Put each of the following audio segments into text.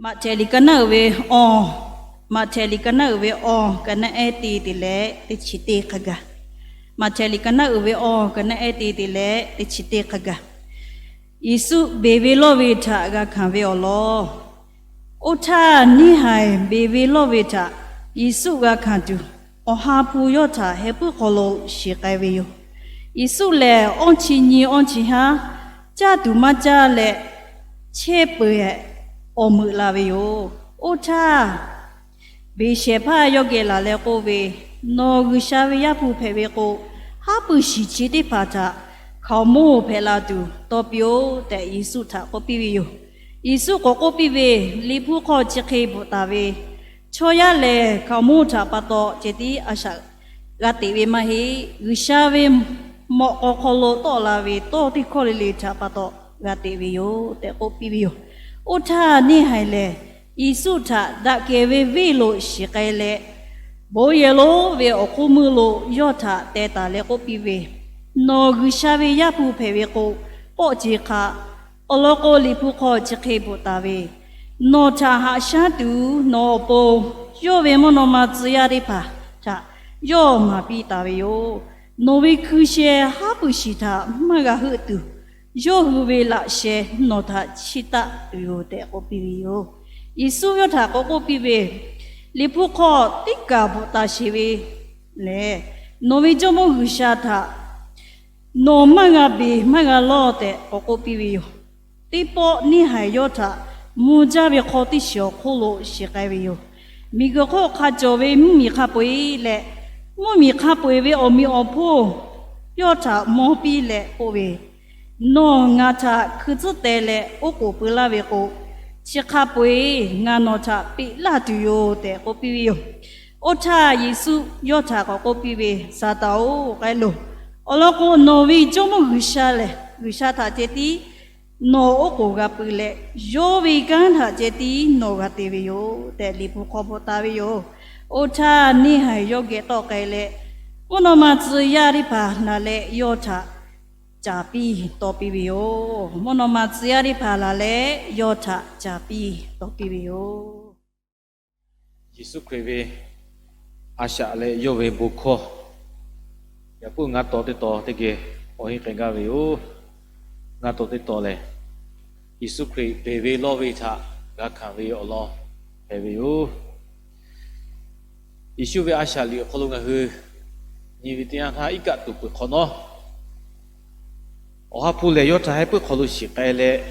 Maꞈhtehˍ liꞈ ka naˉ uiˍ ve awˬ, Maꞈhtehˍ liꞈ ka naˉ uiˍ ve awˬ, ka naˉ ehˉ teˇ te leh teˇ chi teˇ hk'a gaˬ. Maꞈhtehˍ liꞈ ka naˉ uiˍ ve awˬ, ka naˉ ehˉ teˇ te leh teˇ chi teˇ hk'a gaˬ. Yeˍsuˆ beˬ ve lawˇ ve htaꞈ g'a hkanˍ ve awˬ lawn. Oˇ htaˇ, neˇ haiˬ beˬ ve lawˇ ve htaꞈ Yeˍsuˆ g'a hkanˍ tuˬ, Awˬ ha hpu yawˇ htaꞈ heh puiˉ hk'aw lo shiˍ k'ai ve yoˬ. Yeˍsuˆ lehˬ, awˇ chi nyi awˇ chi haˉ caˇ tuˬ maˇ caˇ leh, chehˇ peu-eˬ awˬ meuꞈ la ve yoˬ. Oˇ htaˇ, beˬ shehˍ hpaˇ yawˇ geh laˬ leh k'oˆ ve, Nawˬ G'uiˬsha ve Yaˇ hpu hpehꞈ ve k'o, haˉ pui shiˍ chi teˇ hpaˍ htaꞈ hkaoˍ monˇ hpehꞈ la tuˬ tawˇ piˇ-oˆ tehꞈ, Yeˍsuˆ htaꞈ k'oˆ piˇ ve yoˬ. Yeˍsuˆ k'awꞈ k'oˆ piˇ ve, Liꞈ hpu hk'aw chi hk'e bvuhꞈ taˍ ve, Chaw yaˇ lehˬ hkaoˍ monˇ htaꞈ pa taw ceh tiˉ a shaꞈ g'a teꞈ ve maˇ heˆ. G'uiˬsha ve mawꞈ k'aw hk'aw lo tawˆ la ve tawˇ teˇ hkawˇ le le htaꞈ pa taw g'a teꞈ ve yoˬ tehꞈ k'oˆ piˇ ve yoˬ. Oˇ htaˇ, neˇ haiˬ lehˬ Yeˍsuˆ htaꞈ daꞈ kehˬ ve venˇ lo shiˍ k'ai leh, bon yehˬ lonˉ ve awˬ hk'oˆ meuˇ lo yawˇ htaꞈ teh taˍ leh k'oˆ piˇ ve, Nawˬ G'uiˬsha ve Yaˇ hpu hpehꞈ ve k'o, k'awˆ ce hk'a. Awˬ lawn k'o, Liꞈ hpu hk'aw chi hk'e bvuhꞈ taˍ ve, Nawˬ htaꞈ haꞈ shaˉ tuˬ nawˬ awˬ pon yawˇ ve mvuhˇ naw ma tcuh yaˇ teˇ hpaˍ htaꞈ yawˇ maˍ piˇ taˍ ve yoˬ. Nawˬ ve hkui sheh haˉ pui shiˍ htaꞈ maˇ g'a heuˆ tuˬ, yawˇ hui ve laꞈ sheh nawˬ htaꞈ chiˇ taˆ tuˬ yoˬ tehꞈ k'oˆ piˇ ve yoˬ. Yeˍsuˆ yawˇ htaꞈ k'awꞈ k'oˆ piˇ ve, Liꞈ hpu hk'aw teˇ kaˬ bvuhꞈ taˍ sheˍ ve lehˬ, Nawˬ ve Jawˇmawˇ G'uiˬsha htaꞈ nawˬ maˇ g'a beˬ maˇ g'a lawˇ tehꞈ k'awꞈ k'oˆ piˇ ve yoˬ. Teˇ pawˆ neˇ haiˬ yawˇ htaꞈ mvuh jaˇ ve hk'aw teˇ shiˍ awˬ hk'oˆ lo shiˍ k'ai ve yoˬ. Miˬguiˬ hk'oˆ hk'a cawˬ ve mvuhˇmiˬ hk'a peu-eˬ leh, mvuhˇmiˬ hk'a peu-eˬ ve awˬ meꞈ awˬ hponˇ yawˇ htaꞈ mawˇ piˇ leh k'oˆ ve, Nawˬ ngaˬ htaꞈ hkui tcuhˉ teh leh oˉ k'oˍ pui laˇ ve k'o, chi hk'a peu-eˬ ngaˬ nawˬ htaꞈ peꞈ laˇ tuˬ yoˬ tehꞈ k'oˆ piˇ ve yoˬ. Oˇ htaˇ Yeˍsuˆ yawˇ htaꞈ k'awꞈ k'oˆ piˇ ve, Saˍtanˍ-oˬ, k'ai loˬ. Awˬ lawn k'o, nawˬ ve Jawˇmawˇ G'uiˬsha lehˬ, G'uiˬsha htaꞈ ceh tiˉ nawˬ oˉ k'oˍ g'a pui leh, yawˇ ve kanˉ htaꞈ ceh tiˉ nawˬ g'a te ve yoˬ tehꞈ, Liꞈ hpu hk'aw bvuhꞈ taˍ ve yoˬ. Oˇ htaˇ, neˇ haiˬ yawˇ geh tawˆ k'ai leh, mvuhˇ naw ma tcuh yaˇ teˇ hpaˍ laˬ leh yawˇ htaꞈ caˍ piˇ tawˇ piˇ ve yoˬ. Mvuhˇ naw ma tcuh yaˇ teˇ hpaˍ laˬ leh yawˇ htaꞈ caˍ piˇ tawˇ piˇ ve yoˬ. Yeˍsuˆ Hkriꞈ ve a shaꞈ leh yawˇ ve bon hkawˇ, yaꞈ puiˉ ngaˇ taw teˇ taw teˇ geh awˬ heˆ k'ai gaˇ ve yoˬ. Ngaˇ taw teˇ taw lehˬ, Yeˍsuˆ Hkriꞈ beˬ ve lawˇ ve htaꞈ g'a hkanˍ ve awˬ lawn hpehꞈ ve yoˬ. Yeˍsuˆ ve a shaꞈ liꞈ awˬ hk'aw lo ngaˬ hui nyi ve teˇ yanˇ htaˇ, iˉ kaˆ tuˬ peuˬ hk'awꞈ nawˉ, Awˬ ha hpu lehˬ yawˇ htaꞈ heh puiˉ hk'aw lo shiˍ k'ai leh,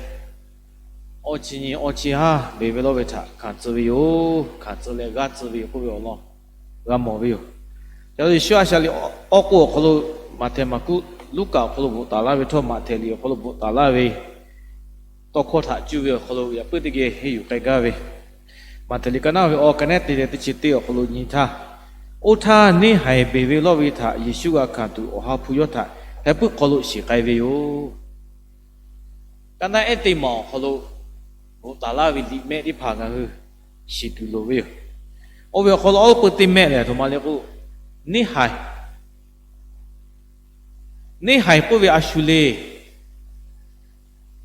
awˇ chi nyi awˇ chi haˉ beˬ ve lawˇ ve htaꞈ hkanˍ tcuh ve yoˬ. Hkanˍ tcuh leh g'aˇ tcuh ve yoˬ k'oˆ ve awˬ lawn g'a mawˬ ve yoˬ. Ca lo Yeˍsuˆ a shaꞈ liꞈ awˇ k'oˆ awˬ hk'aw lo, Maꞈhtehˍ, Maˍkuˆ, Luˉkaꞈ awˬ hk'aw lo bvuhꞈ taˍ laˇ ve htawˇ, Maꞈhtehˍ liꞈ awˬ hk'aw lo bvuhꞈ taˍ laˇ ve tawˇ hkawˇ htaꞈ cuˇ ve awˬ hk'aw lo yaꞈ puiˉ teˇ geh henˇ yuˬ k'ai gaˇ ve, Maꞈhtehˍ liꞈ ka naˉ ve awˬ, ka naˉ te leh teˇ chi teˇ awˬ hk'aw lo nyi htaˇ, Oˇ htaˇ neˇ haiˬ beˬ ve lawˇ ve htaꞈ Yeˍsuˆ g'a hkanˍ tuˬ, Awˬ ha hpu yawˇ htaꞈ heh puiˉ hk'aw lo shiˍ k'ai ve yoˬ. Ka naˉ ehˉ teˇ maˬ awˬ hk'aw lo bvuhꞈ taˍ laˇ ve liꞈ mehˆ teˇ hpaˍ ngaˬ hui shiˍ tuˬ loˍ ve yoˬ. Oˇ ve awˬ hk'aw lo awˬ peu teˇ mehˆ lehˬ, aˬ htoꞈ ma le k'o, neˇ haiˬ, neˇ haiˬ k'oˆ ve a shu le.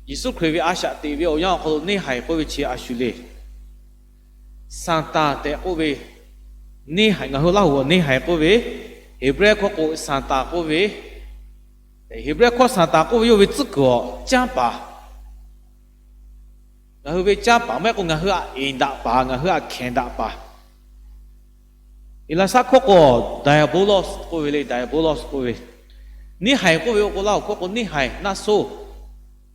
Yeˍsuˆ Hkriꞈ ve a shaꞈ teꞈ ve awˬ yanˇ awˬ hk'aw lo neˇ haiˬ k'oˆ ve chi a shu le. Saˍtanˍ tehꞈ k'oˆ ve, neˇ haiˬ, ngaˬ hui Laˇ huˍ neˇ haiˬ k'oˆ ve, Heˍbrehˇ hkawˇ k'o Saˍtanˍ k'oˆ ve, Heˍbrehˇ hkawˇ Saˍtanˍ k'oˆ ve yawˇ ve tcuhˉ kuiˬ awˬ canˇ paˍ, ngaˬ hui ve canˇ paˍ maˇ heˆ k'o ngaˬ hui aꞈ eˍ daꞈ paˍ, ngaˬ hui aꞈ hkehˍ daꞈ paˍ. Eˍlaˍsaˆ hkawˇ k'o diabolos k'oˆ ve le, diabolos k'oˆ ve. Neˇ haiˬ k'oˆ ve awˬ k'o Laˇ huˍ hkawˇ k'o neˇ haiˬ, naˆ soˇ.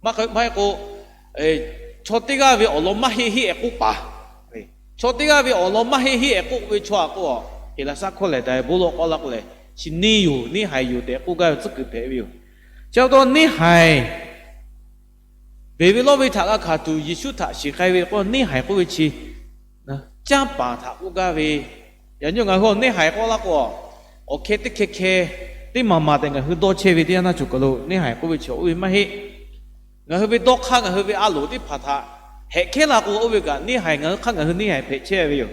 Maˇ heˆ k'o, chaw teˇ g'aˇ ve awˬ lawn maˇ heˆ heˆ ehˍ k'oˆ paˍ. Chaw teˇ g'aˇ ve awˬ lawn maˇ heˆ heˆ ehˍ k'oˆ ve chaw aꞈ k'o, Eˍlaˍsaˆ hkawˇ lehˬ diabolos k'oˆ laˇ k'o lehˬ, chi neˇ yoˬ, neˇ haiˬ yoˬ tehꞈ k'oˆ gaˇ ve tcuhˉ kuiˬ hpehꞈ ve yoˬ. Chi pa taw neˇ haiˬ beˬ ve lawˇ ve htaꞈ g'a hkanˍ tuˬ Yeˍsuˆ htaꞈ shiˍ k'ai ve k'o, neˇ haiˬ k'oˆ ve chi canˇ paˍ htaꞈ k'oˆ gaˇ ve. Yaꞈ nyi ngaˬ hui neˇ haiˬ k'oˆ laˇ k'o, awˬ hkeh teˇ hkeh hkeh teˇ maˬ maˬ tehꞈ ngaˬ hui dawˇ chehˇ ve teˇ yanˇ naˇ cawˬ kaˬ lo neˇ haiˬ k'oˆ ve chi oˇ ve maˇ heˆ. Ngaˬ hui ve dawˇ hk'aˇ ngaˬ hui ve a loˍ teˇ hpaˍ htaꞈ hehꞈ hkehˉ la k'o, oˇ ve kaꞈ neˇ haiˬ ngaˬ hui hk'aˇ ngaˬ hui neˇ haiˬ hpehꞈ chehˇ ve yoˬ.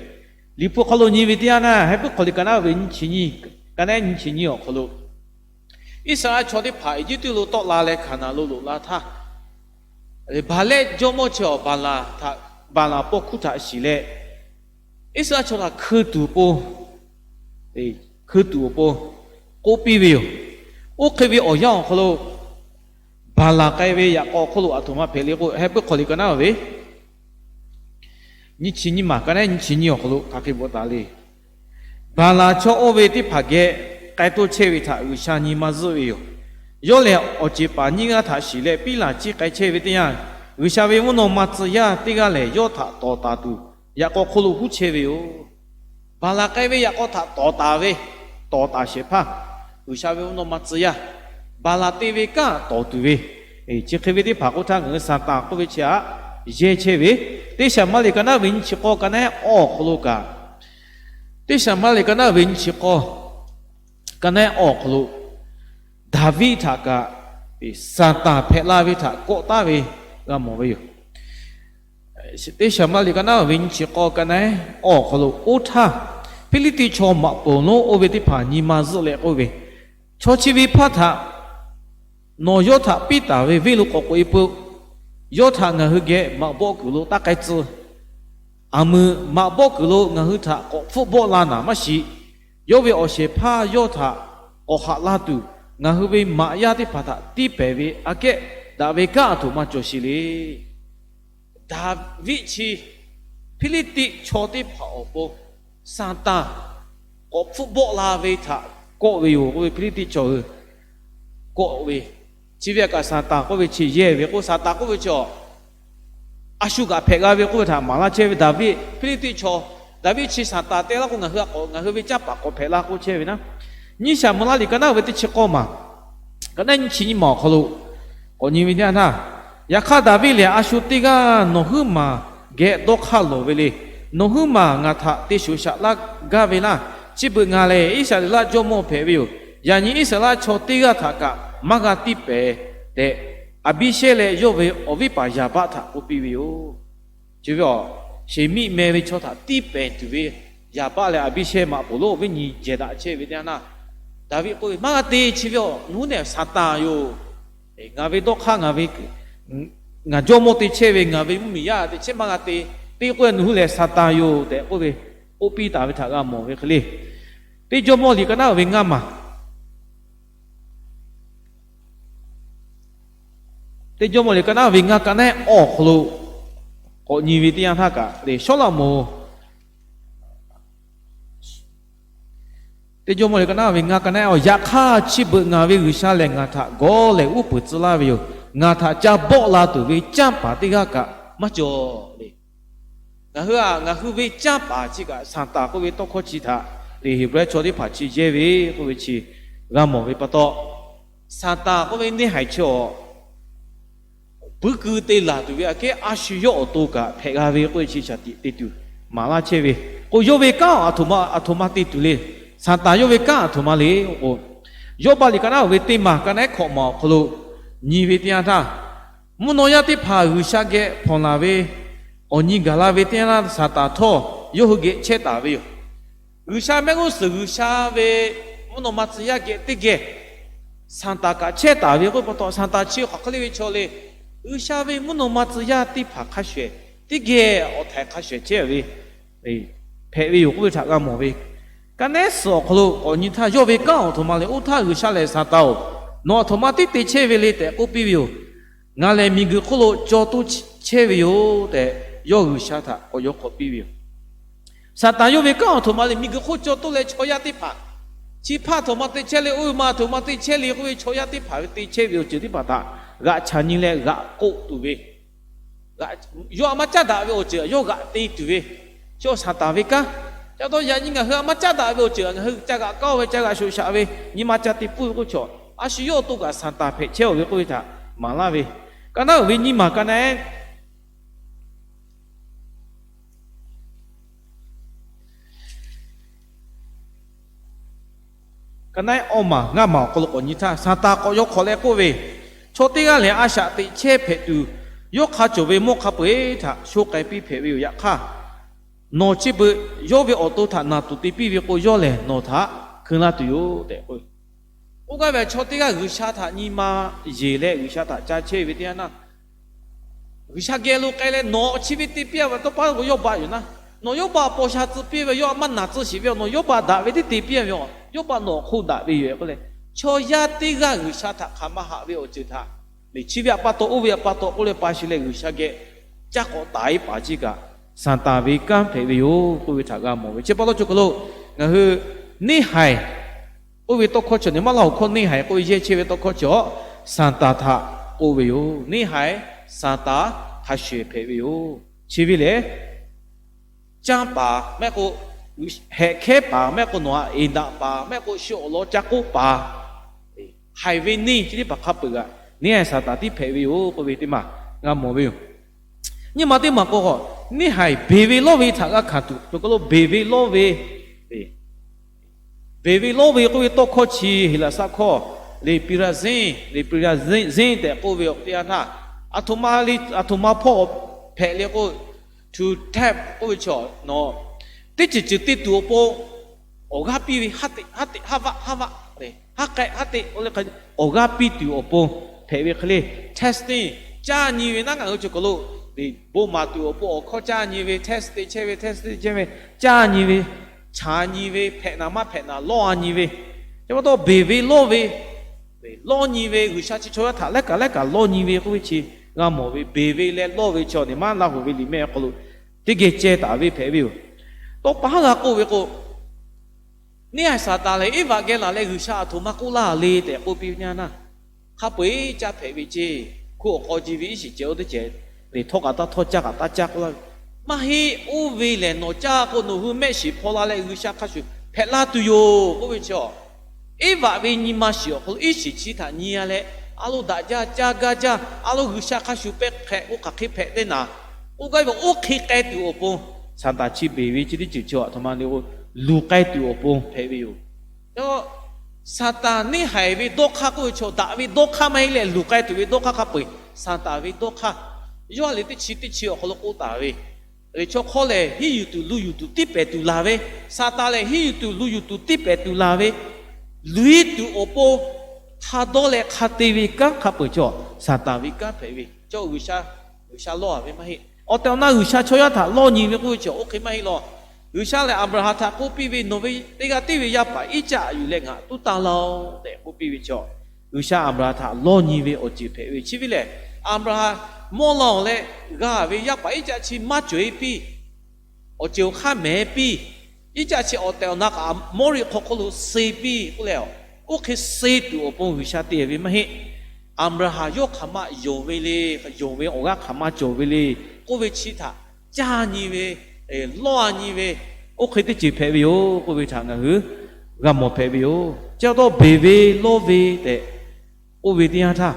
Liꞈ hpu hk'aw lo nyi ve teˇ yanˇ naˇ, Heˍbrehˇ hk'aw liꞈ ka naˉ ve nyiˇ chi nyiˇ, ka naˉ nyiˇ chi nyiˇ awˬ hk'aw lo, Iˉsaˍreˍlaˆ chaw teˇ hpaˍ Eˇjiˇtuꞈ lo tawˆ la leh Hkaˍnanˍ lo loꞈ la htaˇ, Baˍlaˆ jawˇmawˇ chi awˬ Baˍlaˍ htaꞈ Baˍlaˍ pawˇ hkuˇ htaꞈ shiˍ leh, Iˉsaˍreˍlaˆ chaw htaꞈ hkui tuˬ awˬ pon, hkui tuˬ awˬ pon k'oˆ piˇ ve yoˬ. Oˇ hk'e ve awˬ yanˇ awˬ hk'aw lo, Baˍlaˍ k'ai ve yaꞈ k'aw hk'oˆ lo aˬ htoꞈ ma hpehꞈ le k'o, Heˍbrehˇ hk'aw liꞈ ka naˉ ve nyiˇ chi nyiˇ maˬ ka naˉ nyiˇ chi nyiˇ awˬ hk'aw lo hk'aˬ hk'e bvuhꞈ taˍ le. Baˍlaˍ chaw oˇ ve teˇ hpaˍ geh k'ai toˇ chehˇ ve htaꞈ G'uiˬsha nyi ma zuhˆ ve yoˬ. Yawˇ lehˬ, awˬ ceˬ paˍ nyiˇ g'aˇ htaꞈ shiˍ leh piˉ laˬ ciˇ k'ai chehˇ ve teˇ yanˇ, G'uiˬsha ve mvuhˇ naw ma tcuh yaˇ teˇ g'aˇ lehˬ, yawˇ htaꞈ tawˍ taˍ tuˬ yaꞈ k'aw hk'oˆ lo huˉ chehˇ ve yoˬ. Baˍlaˍ k'ai ve yaꞈ k'aw htaꞈ tawˍ taˍ ve, tawˍ taˍ shehˍ hpaˇ G'uiˬsha ve mvuhˇ naw ma tcuh yaˇ, Baˍlaˍ te ve kanˉ tawˍ tuˬ ve, chi hk'e ve teˇ hpaˍ k'oˆ htaˇ, ngaˬ hui Saˍtanˍ k'oˆ ve chi htaꞈ yehˇ chehˇ ve, Teˇ Saˍmaˍriˍ ka naˉ ve nyiˇ chi k'awˇ ka naˉ awˬ hk'aw lo kaꞈ, Teˇ Saˍmaˍriˍ ka naˉ ve nyiˇ chi k'awˇ ka naˉ awˬ hk'aw lo Daˍviˆ htaꞈ kaꞈ Saˍtanˍ hpehꞈ la ve htaꞈ kawˆ taˉ ve g'a mawˬ ve yoˬ. Teˇ Saˍmaˍriˍ ka naˉ ve nyiˇ chi k'awˇ ka naˉ awˬ hk'aw lo, oˇ htaˇ Hpiˇliˇtiˆ chaw maꞈ poˍ lonˉ oˇ ve teˇ hpaˍ nyi ma zuhˆ leh k'oˆ ve, Chaw chi ve hpaˇ htaꞈ nawˬ yawˇ htaꞈ piˇ taˍ ve venˇ lo k'awꞈ k'oꞈ e peuˬ. Yawˇ htaꞈ ngaˬ hui geh maꞈ bawˆ kuiˬ lo taˇ k'ai tcuh. Aˬ meuˍ maꞈ bawˆ kuiˬ lo ngaˬ hui htaꞈ k'awꞈ hpfuhˆ bawˆ la naˍ maˇ shiˍ. Yawˇ ve awˬ shehˍ hpaˇ yawˇ htaꞈ k'awꞈ haꞈ la tuˬ, ngaˬ hui ve maꞈ yaˇ teˇ hpaˍ htaꞈ tiˇ pehˍ ve aꞈ kehˉ daꞈ ve kanˉ aˬ htoꞈ ma cawˬ sheˍ le. Daˍviˆ chi Hpiˇliˇtiˆ chaw teˇ hpaˍ awˬ pon Saˍtanˍ k'awꞈ hpfuhˆ bawˆ la ve htaꞈ kawˆ ve yoˬ k'oˆ ve, Hpiˇliˇtiˆ chaw hui kawˆ ve, chi ve aꞈ kaꞈ Saˍtanˍ k'oˆ ve chi yehˇ ve k'o, Saˍtanˍ k'oˆ ve chi a shu kaꞈ hpehꞈ g'a ve k'oˆ ve htaꞈ maˍ laˇ chehˇ ve Daˍviˆ, Hpiˇliˇtiˆ chaw, Daˍviˆ chi Saˍtanˍ te laˇ k'o, ngaˬ hui a k'awꞈ ngaˬ hui ve canˇ paˍ k'awꞈ hpehꞈ la k'oˆ chehˇ ve naˉ. Nyiˇ Saˍmaˍriˍ ka naˉ ve teˇ chi k'awˇ maˬ ka naˉ nyiˇ chi nyiˇ maˬ awˬ hk'aw lo k'awꞈ nyi ve teˇ yanˇ htaˇ, Yaꞈ hk'aˇ Daˍviˆ lehˬ, a shu teˇ g'aˇ nawˬ huiˉ maˬ geh dawˇ hk'aˇ lawˬ ve le. Nawˬ huiˉ maˬ ngaˬ htaꞈ te shoˍ shaꞈ laˇ gaˇ ve laˇ. Chi beuꞈ ngaˬ lehˬ Iˉsaˍreˍlaˆ jawˇmawˇ hpehꞈ ve yoˬ. Yaꞈ nyi Iˉsaˍreˍlaˆ chaw teˇ g'aˇ htaꞈ kaꞈ maˇ g'a tiˇ pehˍ tehꞈ, Aˍbiˇshehˇ leh yawˇ ve awˬ viˉ paˍ Yaˍbaˆ htaꞈ k'oˆ piˇ ve yoˬ. Chi ve a, Sheˍmiˆ meh ve chaw htaꞈ tiˇ pehˍ tuˬ ve Yaˍbaˆ leh Aˍbiˇshehˇ maꞈ poˍ lonˉ awˬ viˉ nyi jehˬ daꞈ chehˇ ve teˇ yanˇ htaˇ, Daˍviˆ k'oˆ ve, Maˇ g'a te. Chi ve a, nawˬ huiˉ nehˬ Saˍtanˍ yoˬ. Ngaˬ ve dawˇ hk'aˇ, ngaˬ ve, ngaˬ jawˇmawˇ te chehˇ ve, ngaˬ ve mvuhˇmiˬ yaˇ te chehˇ, maˇ g'a te. Te k'oˆ ve, nawˬ hui lehˬ Saˍtanˍ yoˬ tehꞈ k'oˆ ve, k'oˆ piˇ taˍ ve htaꞈ g'a mawˬ ve hk'e le. Teˇ Jawˇmawˇ liꞈ ka naˉ ve ngaˇ maˬ Teˇ Jawˇmawˇ liꞈ ka naˉ ve ngaˇ ka naˉ awˬ hk'aw lo k'awꞈ nyi ve teˇ yanˇ htaˇ kaꞈ le, Sawˉlaꞈmonˍ Teˇ Jawˇmawˇ liꞈ ka naˉ ve ngaˇ ka naˉ awˬ, Yaꞈ hk'aˇ chi beuꞈ ngaˬ ve G'uiˬsha lehˬ, ngaˬ htaꞈ gawˇ lehˬ uˉ peunˍ tcuh laˇ ve yoˬ. Ngaˬ htaꞈ ca bawˆ la tuˬ ve canˇ paˍ teˇ g'aˇ kaꞈ maˇ cawˬ le. Ngaˬ hui a, ngaˬ hui ve canˇ paˍ chi kaꞈ Saˍtanˍ k'oˆ ve tawˇ hkawˇ chi htaꞈ le, Heˍbrehˇ chaw teˇ hpaˍ chi yehˇ ve k'oˆ ve chi g'a mawˬ ve pa taw, Saˍtanˍ k'oˆ ve neˇ haiˬ chi a, puiˉ keu te laˬ tuˬ ve aꞈ kehˉ a shu yawˇ awˬ to kaꞈ hpehꞈ g'a ve k'oˆ ve chi shaˍ tiꞈ te tuˬ maˍ laˇ chehˇ ve k'o, yawˇ ve kanˉ aˬ htoꞈ ma aˬ htoꞈ ma te tuˬ le. Saˍtanˍ yawˇ ve kanˉ aˬ htoꞈ ma le k'o, Yawˇbaˆ liꞈ ka naˉ ve teˇ maˬ ka naˉ hkawꞈ maˬ awˬ hk'aw lo nyi ve teˇ yanˇ htaˇ, mvuhˇ naw yaˇ teˇ hpaˍ G'uiˬsha geh hpawnˬ laˬ ve awˬ nyi gaˬ la ve teˇ yanˇ htaˇ, Saˍtanˍ htawˇ yawˇ hui geh chehˇ taˍ ve yoˬ. G'uiˬsha mehˆ g'uˇ suhˍ G'uiˬsha ve mvuhˇ naw ma tcuh yaˇ geh teˇ geh Saˍtanˍ kaꞈ chehˇ taˍ ve k'oˆ pa taw, Saˍtanˍ chi hk'aˬ hk'e le ve chaw le. G'uiˬsha ve mvuhˇ naw ma tcuh yaˇ teˇ hpaˍ hk'a shuˍ shuˍ, teˇ geh awˬ htaiˍ hk'a shuˍ shuˍ chehˇ ve hpehꞈ ve yoˬ k'oˆ ve htaꞈ g'a mawˬ ve. Ka naˉ suhˍ awˬ hk'aw lo k'awꞈ nyi htaˇ, yawˇ ve kanˉ aˬ htoꞈ ma le. Oˇ htaˇ G'uiˬsha lehˬ, Saˍtanˍ-oˬ, nawˬ aˬ htoꞈ ma tiˉ te chehˇ ve le tehꞈ k'oˆ piˇ ve yoˬ. Ngaˬ lehˬ miˬguiˬ hk'oˆ lo caw toˇ chehˇ ve yoˬ tehꞈ, yawˇ G'uiˬsha htaꞈ k'awꞈ yaw hk'awꞈ piˇ ve yoˬ. Saˍtanˍ yawˇ ve kanˉ aˬ htoꞈ ma le, miˬguiˬ hk'oˆ caw toˇ leh chaw yaˇ teˇ hpaˍ, chi hpaˇ aˬ htoꞈ ma te chehˇ le, oˇ ve ma aˬ htoꞈ ma te chehˇ le k'oˆ ve chaw yaˇ teˇ hpaˍ ve te chehˇ ve awˬ ceuˬ teˇ hpaˍ htaꞈ g'aꞈ chaꞈ nyi leh g'aꞈ k'oˆ tuˬ ve, yawˇ aꞈ maˇ caˉ daꞈ ve awˬ ceuˬ yawˇ g'aꞈ te tuˬ ve, chi Saˍtanˍ ve kanˉ. Ca taw yaꞈ nyi ngaˬ hui aꞈ maˇ caˉ daꞈ ve awˬ ceuˬ ngaˬ hui ca g'aꞈ kaˉ-o ve, ca g'aꞈ shoꞈ shaꞈ ve, nyi ma ca te puiˉ ve k'oˆ chaw, a shu yawˇ awˬ to kaꞈ Saˍtanˍ hpehꞈ chehˇ-oˬ ve k'oˆ ve htaꞈ maˍ laˇ ve. Ka naˉ uiˍ ve nyiˇ maˬ ka naˉ Ka naˉ awˇ maˬ ngaˇ maˬ awˬ hk'aw lo k'awꞈ nyi htaˇ, Saˍtanˍ k'awꞈ yaw hk'awꞈ leh k'oˆ ve, Chaw teˇ g'aˇ lehˬ, a shaꞈ teꞈ chehˇ hpehꞈ tuˬ, yawˇ hk'a cawˬ ve mawˇ hk'a peu-eˬ htaꞈ sho k'ai piˇ hpehꞈ ve yoˬ. Yaꞈ hk'aˇ, nawˬ chi beuꞈ yawˇ ve awˬ to htaꞈ naˬ tuˬ te piˇ ve k'o, yawˇ lehˬ nawˬ htaꞈ hkeun laˇ tuˬ yoˬ tehꞈ k'oˆ ve. Oˇ g'aˇ ve chaw teˇ g'aˇ G'uiˬsha htaꞈ nyi ma yeˬ leh G'uiˬsha htaꞈ ca chehˇ ve teˇ yanˇ htaˇ, G'uiˬsha geh lo k'ai leh nawˬ chi ve te piˇ-a ve tawˇ pa k'o, Yawˇbaˆ yoˬ naˇ. Nawˬ Yawˇbaˆ paw sha tcuh piˇ ve, yawˇ a maˇ naˬ tcuh shiˍ ve, nawˬ Yawˇbaˆ daꞈ ve tiˉ te piˇ ve, Yawˇbaˆ nawˬ hk'oˆ daꞈ ve yoˬ k'oˆ leh, chaw yaˇ teˇ g'aˇ G'uiˬsha htaꞈ hk'aˬ ma haꞈ ve awˬ ceuˬ htaꞈ, chi ve awˬ pa taw oˇ ve awˬ pa taw k'oˆ leh pa shiˍ leh G'uiˬsha geh caˇ k'awꞈ taˍ-e paˍ chi kaꞈ, Saˍtanˍ ve kanˉ hpehꞈ ve yoˬ k'oˆ ve htaꞈ g'a mawˬ ve. Chi pa taw cawˬ hk'aw lo ngaˬ hui neˇhaiˬ k'oˆ ve tawˇ hkawˇ chi awˬ, neˇ maˇ laˇ awˬ hkawˇ neˇhaiˬ k'oˆ ve yehˇ chehˇ ve tawˇ hkawˇ chi awˬ, Saˍtanˍ htaꞈ k'oˆ ve yoˬ. Neˇhaiˬ Saˍtanˍ hk'a shuˍ hpehꞈ ve yoˬ. Chi ve lehˬ, canˇ paˍ mehˆ k'o, hehꞈ hkehˉ paˍ mehˆ k'o, nawˬ htaꞈ eˍ daꞈ paˍ mehˆ k'o, shu awˬ lawn ca k'oˆ paˍ, haiˬ ve neˇ chi teˇ hpaˍ hk'a peuˬ kaꞈ, neˇhaiˬ Saˍtanˍ tiˉ hpehꞈ ve yoˬ k'oˆ ve teˇ maˬ g'a mawˬ ve yoˬ. Nyiˇ ma teˇ maˬ k'o, neˇhaiˬ beˬ ve lawˇ ve htaꞈ g'a hkanˍ tuˬ, cawˬ hk'aw lo beˬ ve lawˇ ve, beˬ ve lawˇ ve k'oˆ ve tawˇ hkawˇ chi Heˍlaˍsaˆ hkawˇ, leh peˍraˍzenˇ, leh peˍraˍzenˇ tehꞈ k'oˆ ve awˬ teˇ yanˇ htaˇ, aˬ htoꞈ ma le, aˬ htoꞈ ma hpawˇ hpehꞈ le k'o, to tempt k'oˆ ve chaw nawˬ teˇ ceuˬ ceuˬ te tuˬ awˬ pon awˬ g'aˇ piˇ ve, haˉ teꞈ haˉ teꞈ haˉ vaˆ haˉ vaˆ, haˉ k'ai haˉ teꞈ k'oˆ leh, awˬ g'aˇ piˇ tuˬ awˬ pon hpehꞈ ve hk'e le. Testing, caˇ nyi ve naˉ ngaˬ hui cawˬ hk'aw lo, bon maˍ tuˬ awˬ pon awˬ hkawˇ caˇ nyi ve, test te chehˇ ve, test te chehˇ ve, caˇ nyi ve, chaˍ nyi ve, hpehꞈ naˍ maˇ hpehꞈ naˍ lawˇ-a nyi ve, chi pa taw beˬ ve lawˇ ve, lawˇ nyi ve, G'uiˬsha chi chaw yaˇ htaꞈ laiˉ kaꞈ laiˉ kaꞈ lawˇ nyi ve k'oˆ ve chi g'a mawˬ ve. Beˬ ve leh lawˇ ve chaw neˇ maˇ laˇ hoꞈ ve liꞈ mehˆ awˬ hk'aw lo teˇ geh ceh taˍ ve hpehꞈ ve yoˬ. Tawˇ pa haˉ g'a k'oˆ ve k'o, neˇhaiˬ Saˍtanˍ lehˬ Eˇvaꞈ geh laˬ leh G'uiˬsha aˬ htoꞈ ma k'oˆ laˇ le tehꞈ k'oˆ piˇ ve teˇ yanˇ htaˇ, hk'a peu-eˬ caˇ hpehꞈ ve ceˇ. Hkunˉ awˬ k'aw ji ve iˉ shiˍ ceh oˇ teˇ ceh lehˬ, htawˇ kaꞈ taˇ htawˇ caˇ kaꞈ taˇ caˇ k'oˆ laˇ ve, maˇ heˆ. Oˇ ve lehˬ nawˬ caˇ k'o nawˬ hui mehˆ shiˍ hpaw la leh G'uiˬsha hk'a shuˍ hpehꞈ laˇ tuˬ yoˬ k'oˆ ve chi awˬ, Eˇvaꞈ ve nyi ma shiˍ awˬ hk'aw lo iˉ shiˍ chi htaꞈ nyi-a leh, a lo daꞈ jaˇ, caˇ gaˇ jaˇ, a lo G'uiˬsha hk'a shuˍ pehˇ hk'ehꞈ k'o hk'aˬ hk'e hpehꞈ teˇ naˍ, k'oˆ gaˇ ve oˇ hk'e k'ai tuˬ awˬ pon, Saˍtanˍ chi beˬ ve chi teˇ ceuˬ chi aˬ htoꞈ ma le k'o, luˬ k'ai tuˬ awˬ pon hpehꞈ ve yoˬ. Saˍtanˍ neˇhaiˬ ve dawˇ hk'aˇ k'oˆ ve chaw daꞈ ve dawˇ hk'aˇ maˇ heˆ leh, luˬ k'ai tuˬ ve dawˇ hk'aˇ hk'a peu-eˬ Saˍtanˍ ve dawˇ hk'aˇ. Yawˇ ha lehˬ teˇ chi teˇ chi awˬ hk'aw lo k'oˆ taˍ ve, lehˬ chaw hk'awˇ lehˬ hiˉ yuˬ tuˬ lu yuˬ tuˬ tiˉ pehˍ tuˬ laˬ ve, Saˍtanˍ lehˬ hiˉ yuˬ tuˬ lu yuˬ tuˬ tiˉ pehˍ tuˬ laˬ ve, luˬ-e tuˬ awˬ pon hk'a dawˇ leh hk'a te ve kanˉ hk'a peu-eˬ chaw Saˍtanˍ ve kanˉ hpehꞈ ve. Chaw G'uiˬsha, G'uiˬsha lawˇ-a ve maˇ heˆ. Awˬ tehˬ awˬ na G'uiˬsha chaw yaˇ htaꞈ lawˇ nyi ve k'oˆ ve chi oˇ hk'e maˇ heˆ law. G'uiˬsha lehˬ Aˍbraˍhanˍ htaꞈ k'oˆ piˇ ve, Nawˬ ve teˇ g'aˇ tiˉ ve yaˇ paˍ Iˉcaˆ yuˬ leh ngaˬ tuˉ tanˇ laˇ-oˆ tehꞈ k'oˆ piˇ ve chaw, G'uiˬsha Aˍbraˍhanˍ htaꞈ lawˇ nyi ve awˬ ceuˬ hpehꞈ ve. Chi ve lehˬ, Aˍbraˍhanˍ mawˇ la-oˬ leh g'a ve yaˇ paˍ Iˉcaˆ chi maˇ cawˬ-e piˇ, awˬ ceuˬ awˬ hk'aˇ mehˍ piˇ, Iˉcaˆ chi awˬ tehˬ awˬ na kaꞈ Mawˇriˆ hk'aw hk'oˆ lo suh piˇ k'oˆ leh, oˇ hk'e suh tuˬ awˬ pon G'uiˬsha te ve maˇ heˆ. Aˍbraˍhanˍ yawˇ hk'aˬ ma yonˍ ve le, yonˍ ve awˬ g'aˇ hk'aˬ ma cawˬ ve le k'oˆ ve chi htaꞈ caˇ nyi ve, lawˇ-a nyi ve, oˇ hk'e teˇ ceuˬ hpehꞈ ve yoˬ k'oˆ ve htaꞈ ngaˬ hui g'a mawˬ hpehꞈ ve yoˬ. Chi pa taw beˬ ve lawˇ ve tehꞈ k'oˆ ve teˇ yanˇ htaˇ,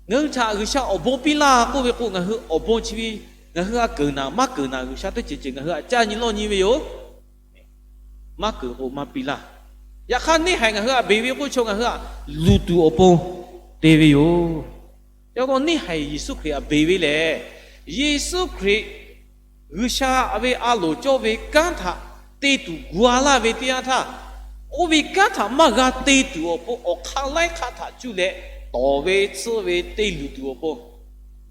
ngaˬ hui htaꞈ G'uiˬsha awˬ bon piˇ laˇ k'oˆ ve k'o, ngaˬ hui awˬ bon chi ve ngaˬ hui a keunˍ naˍ maˇ keunˍ naˍ G'uiˬsha teˇ ceuˬ ceuˬ ngaˬ hui htaꞈ caˇ nyi lawˇ nyi ve yoˬ. Maˇ keunˍ k'o maˇ piˇ laˇ. Yaꞈ hk'aˇ neˇhaiˬ ngaˬ hui htaꞈ beˬ ve k'oˆ ve chaw ngaˬ hui htaꞈ luˬ tuˬ awˬ pon te ve yoˬ. Chi pa taw neˇhaiˬ Yeˍsuˆ Hkriꞈ htaꞈ beˬ ve lehˬ, Yeˍsuˆ Hkriꞈ G'uiˬsha ve a loˍ cawˇ ve kanˉ htaꞈ te tuˬ gu-a laˇ ve teˇ yanˇ htaˇ, oˇ ve kanˉ htaꞈ maˇ g'a te tuˬ awˬ pon awˬ hk'aˇ laiˉ hk'aˇ htaꞈ cuˇ leh tawˍ ve tsuhˇ ve te luˬ tuˬ awˬ pon,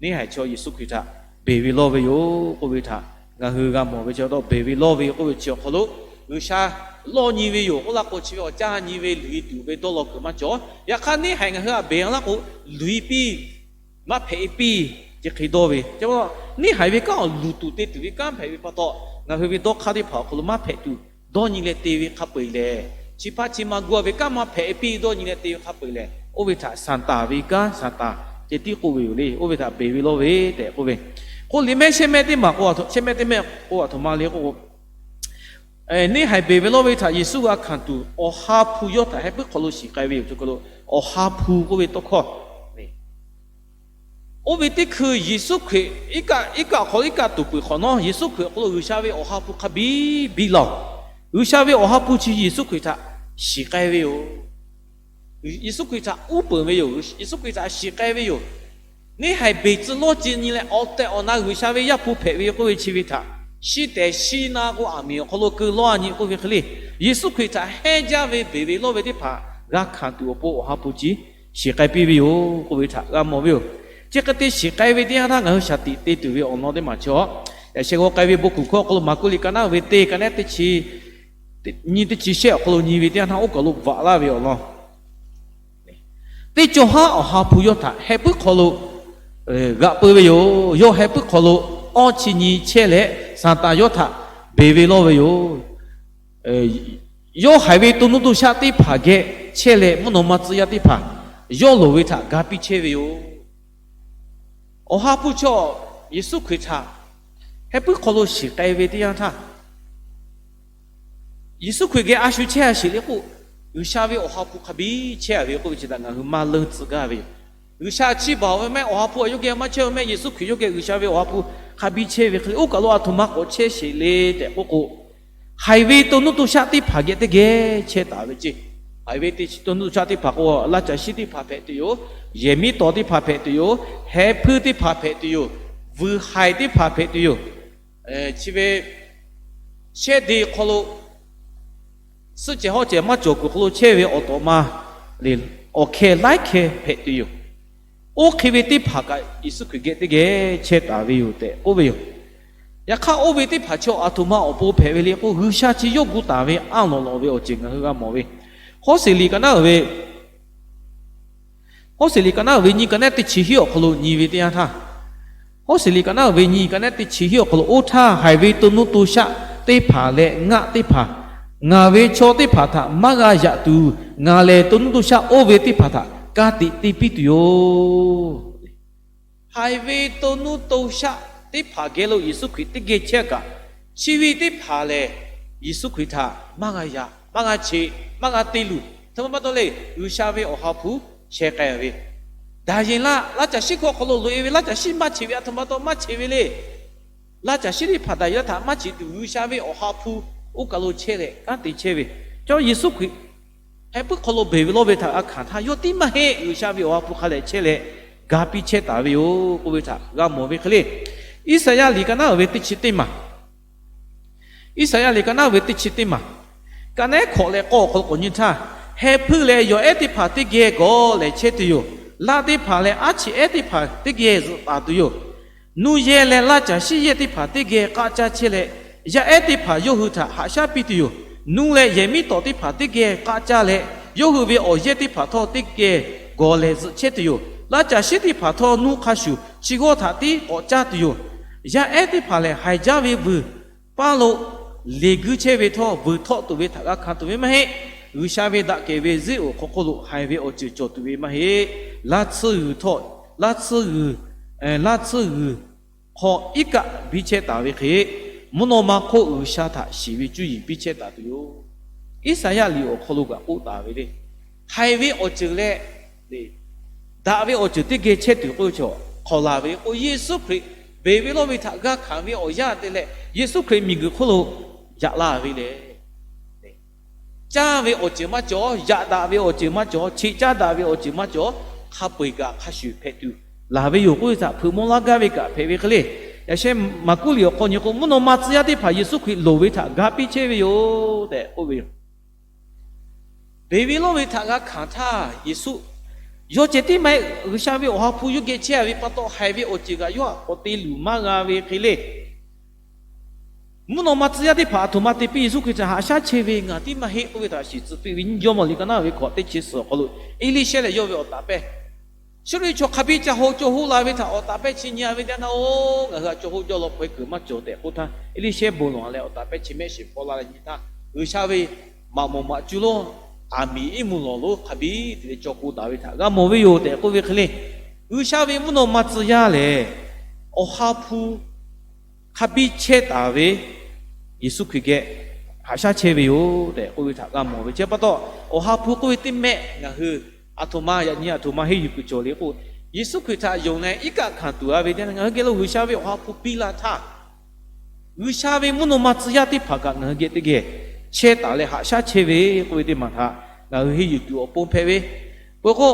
neˇhaiˬ chaw Yeˍsuˆ Hkriꞈ htaꞈ beˬ ve lawˇ ve yoˬ k'oˆ ve htaꞈ ngaˬ hui g'a mawˬ ve. Chi pa taw beˬ ve lawˇ ve k'oˆ ve chi awˬ hk'aw lo G'uiˬsha lawˇ nyi ve yoˬ k'oˆ laˇ k'o, chi ve awˬ caˇ nyi ve luˬ-e tuˬ ve dawˇ law kuiˬ maˇ cawˬ. Yaꞈ hk'aˇ neˇhaiˬ ngaˬ hui htaꞈ beˬ laˇ k'o, luˬ-e piˇ maˇ hpehꞈ-e piˇ, chi hk'e dawˇ ve. Chi pa taw neˇhaiˬ ve kanˉ awˬ luˬ tuˬ te tuˬ ve kanˉ hpehꞈ ve pa taw, ngaˬ hui ve dawˇ hk'aˇ teˇ hpaˍ awˬ hk'aw lo maˇ hpehꞈ tuˬ dawˇ nyi leh te ve hk'a peu-eˬ lehˬ, chi hpaˇ chi ma gu-a ve kanˉ maˇ hpehꞈ-e piˇ dawˇ nyi leh te ve hk'a peu-eˬ lehˬ, oˇ ve htaꞈ Saˍtanˍ ve kanˉ, Saˍtanˍ ceh tiˉ k'oˆ ve yoˬ le. Oˇ ve htaꞈ beˬ ve lawˇ ve tehꞈ k'oˆ ve. K'o liꞈ mehˆ shehˆ mehˆ teˇ maˬ k'o, shehˆ mehˆ teˇ mehˆ k'o aˬ htoꞈ ma le k'o, neˇhaiˬ beˬ ve lawˇ ve htaꞈ Yeˍsuˆ g'a hkanˍ tuˬ, Awˬ ha hpu yawˇ htaꞈ heh puiˉ hk'aw lo shiˍ k'ai ve yoˬ. Cawˬ hk'aw lo Awˬ ha hpu k'oˆ ve tawˇ hkawˇ, oˇ ve teˇ hkui Yeˍsuˆ Hkriꞈ iˉ kaˆ, iˉ kaˆ awˬ hk'aw lo iˉ kaˆ tuˍ peuˬ hk'awꞈ nawˉ, Yeˍsuˆ Hkriꞈ awˬ hk'aw lo G'uiˬsha ve Awˬ ha hpu hk'a biˇ biˇ laˬ-oˬ. G'uiˬsha ve Awˬ ha hpu chi Yeˍsuˆ Hkriꞈ htaꞈ shiˍ k'ai ve yoˬ. Yeˍsuˆ Hkriꞈ htaꞈ uˉ peunˍ ve yoˬ. Yeˍsuˆ Hkriꞈ htaꞈ shiˍ k'ai ve yoˬ. Neˇhaiˬ beˬ tcuh lawˇ ceh nyi leh awˬ tehˬ awˬ na G'uiˬsha ve Yaˇ hpu hpehꞈ ve k'oˆ ve chi ve htaꞈ, shi tehˬ shi na k'o aˬ miˍ awˬ hk'aw lo keu lawˇ-a nyi k'oˆ ve hk'e le. Yeˍsuˆ Hkriꞈ htaꞈ hehnˇ jaˇ ve beˬ ve lawˇ ve teˇ hpaˍ g'a hkanˍ tuˬ awˬ pon Awˬ ha hpu chi shiˍ k'ai piˇ ve yoˬ k'oˆ ve htaꞈ g'a mawˬ ve yoˬ. Chi hk'e te shiˍ k'ai ve teˇ yanˇ htaˇ ngaˬ hui shaˍ tiꞈ te tuˬ ve awˬ lawn teˇ maˬ chi a, yaꞈ sheh g'aw k'ai ve bon kuˬ hkawˇ awˬ hk'aw lo Maˍkuˆ liꞈ ka naˉ ve teˇ ka nehˉ teˇ chi nyi teˇ chi shehˆ awˬ hk'aw lo nyi ve teˇ yanˇ htaˇ oˇ kaˬ lo bvuhꞈ laˇ ve awˬ lawn, teˇ cawˬ haˉ Awˬ ha hpu yawˇ htaꞈ heh puiˉ hk'aw lo g'aꞈ peu ve yoˬ. Yawˇ heh puiˉ hk'aw lo awˇ chi nyi chehˇ leh, Saˍtanˍ yawˇ htaꞈ beˬ ve lawˇ ve yoˬ. Yawˇ haiˬ ve to nuˇ to shaˆ teˇ hpaˍ geh chehˇ leh, mvuhˇ naw ma tcuh yaˇ teˇ hpaˍ yawˇ loˍ ve htaꞈ ga piˇ chehˇ ve yoˬ. Awˬ ha hpu chaw Yeˍsuˆ Hkriꞈ htaꞈ heh puiˉ hk'aw lo shiˍ k'ai ve teˇ yanˇ htaˇ, Yeˍsuˆ Hkriꞈ geh a shu chehˇ a sheˍ le k'o, G'uiˬsha ve Awˬ ha hpu hk'a biˇ chehˇ a ve k'oˆ ve chi htaꞈ ngaˬ hui maˇ leunˇ tcuh gaˇ ve yoˬ. G'uiˬsha chi baˬ ve mehˆ, Awˬ ha hpu a yawˇ geh maˇ chehˇ ve mehˆ, Yeˍsuˆ Hkriꞈ yawˇ geh G'uiˬsha ve Awˬ ha hpu hk'a biˇ chehˇ ve hk'e le, oˇ kaˬ lo a htoꞈ ma k'awꞈ chehˇ sheˍ le tehꞈ k'oˆ k'o, haiˬ ve to nuˇ to shaˆ teˇ hpaˍ geh teˇ geh chehˇ taˍ ve ceˇ. Haiˬ ve to nuˇ to shaˆ teˇ hpaˍ k'o, laˇ caˬ shiˉ teˇ hpaˍ hpehꞈ tuˬ yoˬ. Yehˬ miˉ tawˍ teˇ hpaˍ hpehꞈ tuˬ yoˬ. Heh puiˉ teˇ hpaˍ hpehꞈ tuˬ yoˬ. Vuiˬ haiˬ teˇ hpaˍ hpehꞈ tuˬ yoˬ. Chi ve shehˇ de hk'aw lo suhˆ cehˬ hawˉ cehˬ maˇ cawˬ kuiˬ hk'aw lo chehˇ ve awˬ tawꞈ ma le, awˬ hkeh laiˉ hkeh hpehꞈ tuˬ yoˬ. Oˇ hk'e ve teˇ hpaˍ kaꞈ Yeˍsuˆ Hkriꞈ geh teˇ geh chehˇ taˍ ve yoˬ tehꞈ k'oˆ ve yoˬ. Yaꞈ hk'aˇ, oˇ ve teˇ hpaˍ chaw a htoꞈ ma awˬ pon hpehꞈ ve le k'o, G'uiˬsha chi yawˇ gu taˍ ve a lawˬ lawꞈ ve awˬ ceuˬ ngaˬ hui g'a mawˬ ve, Hawˉseˍ liꞈ ka naˉ uiˍ ve Hawˉseˍ liꞈ ka naˉ uiˍ ve nyiˇ ka nehˉ teˇ chi hiˉ awˬ hk'aw lo nyi ve teˇ yanˇ htaˇ, Hawˉseˍ liꞈ ka naˉ uiˍ ve nyiˇ ka nehˉ teˇ chi hiˉ awˬ hk'aw lo, oˇ htaˇ haiˬ ve to nuˇ to shaˆ teˇ hpaˍ leh ngaˆ teˇ hpaˍ ngaˬ ve chaw teˇ hpaˍ htaꞈ maˇ g'a yaꞈ tuˬ, ngaˬ lehˬ to nuˇ to shaˆ oˇ ve teˇ hpaˍ htaꞈ ka tiꞈ te piˇ tuˬ yoˬ. Haiˬ ve to nuˇ to shaˆ teˇ hpaˍ geh lo Yeˍsuˆ Hkriꞈ teˇ geh chehˇ kaꞈ, chi ve teˇ hpaˍ lehˬ Yeˍsuˆ Hkriꞈ htaꞈ maˇ g'a yaꞈ, maˇ g'a cheꞈ, maˇ g'a te luˬ. Htoꞈ ma pa taw le, G'uiˬsha ve Awˬ ha hpu sheh k'ai ve, daꞈ yeˬ laˇ, laˇ caˬ shiˉ hkawˇ hk'aw lo loꞈ e ve laˇ caˬ shiˉ maˇ cheꞈ ve a htoꞈ ma pa taw maˇ cheꞈ ve le. Laˇ caˬ shiˉ teˇ hpaˍ daꞈ yeˬ laˇ htaꞈ maˇ cheꞈ tuˬ, G'uiˬsha ve Awˬ ha hpu oˇ kaˬ lo chehˇ leh kanˉ te chehˇ ve, chaw Yeˍsuˆ Hkriꞈ heh puiˉ hk'aw lo beˬ ve lawˇ ve htaꞈ g'a hkanˍ htaˇ, yawˇ tiˉ maˇ heˆ, G'uiˬsha ve Awˬ ha hpu hk'a lehˬ chehˇ leh ga piˇ chehˇ taˍ ve yoˬ k'oˆ ve htaꞈ g'a mawˬ ve hk'e le. Iˉsaˍyaˆ liꞈ ka naˉ uiˍ ve teˇ chi teˇ maˬ Iˉsaˍyaˆ liꞈ ka naˉ uiˍ ve teˇ chi teˇ maˬ, ka nehˉ hkawꞈ leh k'awˇ awˬ hk'aw lo k'awꞈ nyi htaˇ, heh puiˉ leh yawˬ ehˉ teˇ hpaˍ teˇ geh gawˬ lehˬ chehˇ tuˬ yoˬ. Laˇ teˇ hpaˍ leh aˉ chi ehˉ teˇ hpaˍ teˇ geh zuhꞈ taˍ tuˬ yoˬ. Nuˇ yehˇ leh laˇ caˬ shiˉ yehˇ teˇ hpaˍ teˇ geh k'aˆ caˇ chehˇ leh, yaˇ ehˉ teˇ hpaˍ yawˇ hui htaꞈ haꞈ shaˉ piˇ tuˬ yoˬ. Nuˇ leh yehˬ miˉ tawˍ teˇ hpaˍ teˇ geh k'aˆ caˇ leh, yawˇ hui ve awˬ yehˇ teˇ hpaˍ htawˇ teˇ geh gawˬ lehˬ zuhꞈ chehˇ tuˬ yoˬ. Laˇ caˬ shiˉ teˇ hpaˍ htawˇ nuˇ hk'a shuˍ chi g'awˇ htaꞈ tiˉ k'awꞈ caˇ tuˬ yoˬ. Yaˇ ehˉ teˇ hpaˍ lehˬ, haiˬ jaˇ ve vuiˬ paˇ lo leˬ guiˇ chehˇ ve htawˇ, vuiˬ htawˆ tuˬ ve htaꞈ g'a hkanˍ tuˬ ve maˇ heˆ. G'uiˬsha ve daꞈ kehˬ ve zuhˆ oˬ hk'aw hk'oˆ lo haiˬ ve awˬ ceuˬ cawˬ tuˬ ve maˇ heˆ. Laˇ tsuhˇ g'uiˬ htawˇ, laˇ tsuhˇ g'uiˬ, laˇ tsuhˇ g'uiˬ hk'aw iˉ kaˆ biˇ chehˇ taˍ ve hk'e, mvuhˇ naw ma hk'oˆ G'uiˬsha htaꞈ shiˍ ve cuˇ yiˍ biˇ chehˇ taˍ tuˬ yoˬ. Iˉsaˍyaˆ liꞈ awˬ hk'aw lo kaꞈ k'oˆ taˍ ve le. Haiˬ ve awˬ ceuˬ leh daꞈ ve awˬ ceuˬ teˇ geh chehˇ tuˬ k'oˆ ve chaw hk'aw laˬ ve k'o, Yeˍsuˆ Hkriꞈ beˬ ve lawˇ ve htaꞈ g'a hkanˍ ve awˬ yanˇ te leh, Yeˍsuˆ Hkriꞈ miˬguiˬ hk'oˆ lo yaꞈ la ve le. Caˇ ve awˬ ceuˬ maˇ cawˬ, yaꞈ daꞈ ve awˬ ceuˬ maˇ cawˬ, cheꞈ caˇ daꞈ ve awˬ ceuˬ maˇ cawˬ, hk'a peu eˬ kaꞈ hk'a shuˍ hpehꞈ tuˬ laˬ ve yoˬ k'oˆ ve htaꞈ hpeuꞈ maw laˇ gaˇ ve kaꞈ hpehꞈ ve hk'e le. Yaꞈ sheh Maˍkuˆ liꞈ awˬ hk'aw nyi k'o, mvuhˇ naw ma tcuh yaˇ teˇ hpaˍ Yeˍsuˆ Hkriꞈ loˍ ve htaꞈ ga piˇ chehˇ ve yoˬ tehꞈ k'oˆ ve yoˬ. Beˬ ve lawˇ ve htaꞈ g'a hkanˍ htaˇ, Yeˍsuˆ yawˇ ceh tiˉ maˇ heˆ, G'uiˬsha ve Awˬ ha hpu yawˇ geh chehˇ ve pa taw, haiˬ ve awˬ ceuˬ kaꞈ yawˇ htaꞈ k'awꞈ te luˬ maˇ g'a ve hk'e le. Mvuhˇ naw ma tcuh yaˇ teˇ hpaˍ a htoꞈ ma te piˇ Yeˍsuˆ Hkriꞈ htaꞈ haꞈ shaˉ chehˇ ve ngaˬ tiˉ maˇ heˆ k'oˆ ve htaꞈ shiˍ tcuh piˇ ve nyi Jawˇmawˇ liꞈ ka naˉ ve hkawꞈ teˇ chi suhˍ awˬ hk'aw lo, Eˇliˇshehˇ leh yawˇ ve awˬ taˍ pehˇ, Suˇriˆ chaw hk'a biˇ ca ho caw hoˆ la ve htaꞈ awˬ taˍ pehˇ chi nyi a ve teˇ yanˇ htaˇ, oˬ, ngaˬ hui htaꞈ caw hoˆ jawˇ law hpaw e kuiˬ maˇ cawˬ tehꞈ k'oˆ htaˇ, Eˇliˇshehˇ bon lawˬ leh awˬ taˍ pehˇ chi mehˆ shiˍ hpaw la leh nyi htaˇ, G'uiˬsha ve maꞈ moˍ maꞈ cu lonˉ aˬ miˍ iˉ mvuhˇ lawˬ lonˉ hk'a biˇ te leh caw k'o taˍ ve htaꞈ g'a mawˬ ve yoˬ tehꞈ k'oˆ ve hk'e le. G'uiˬsha ve mvuhˇ naw ma tcuh yaˇ lehˬ, Awˬ ha hpu hk'a biˇ chehˇ taˍ ve Yeˍsuˆ Hkriꞈ geh haꞈ shaˉ chehˇ ve yoˬ tehꞈ k'oˆ ve htaꞈ g'a mawˬ ve. Chi pa taw, Awˬ ha hpu k'oˆ ve teˇ mehˆ ngaˬ hui a htoꞈ ma yaꞈ nyi a htoꞈ ma henˇ yuˬ kuiˬ cawˬ le k'o, Yeˍsuˆ Hkriꞈ htaꞈ yonˍ leh iˉ kaˆ hkanˍ tuˬ a ve teˇ yanˇ, ngaˬ hui geh lo G'uiˬsha ve Awˬ ha hpu piˇ la htaˇ, G'uiˬsha ve mvuhˇ naw ma tcuh yaˇ teˇ hpaˍ kaꞈ ngaˬ hui geh teˇ geh chehˇ taˍ leh haꞈ shaˉ chehˇ ve k'oˆ ve teˇ maˬ htaꞈ ngaˬ hui henˇ yuˬ tuˬ awˬ pon hpehꞈ ve. Peuˬ k'o,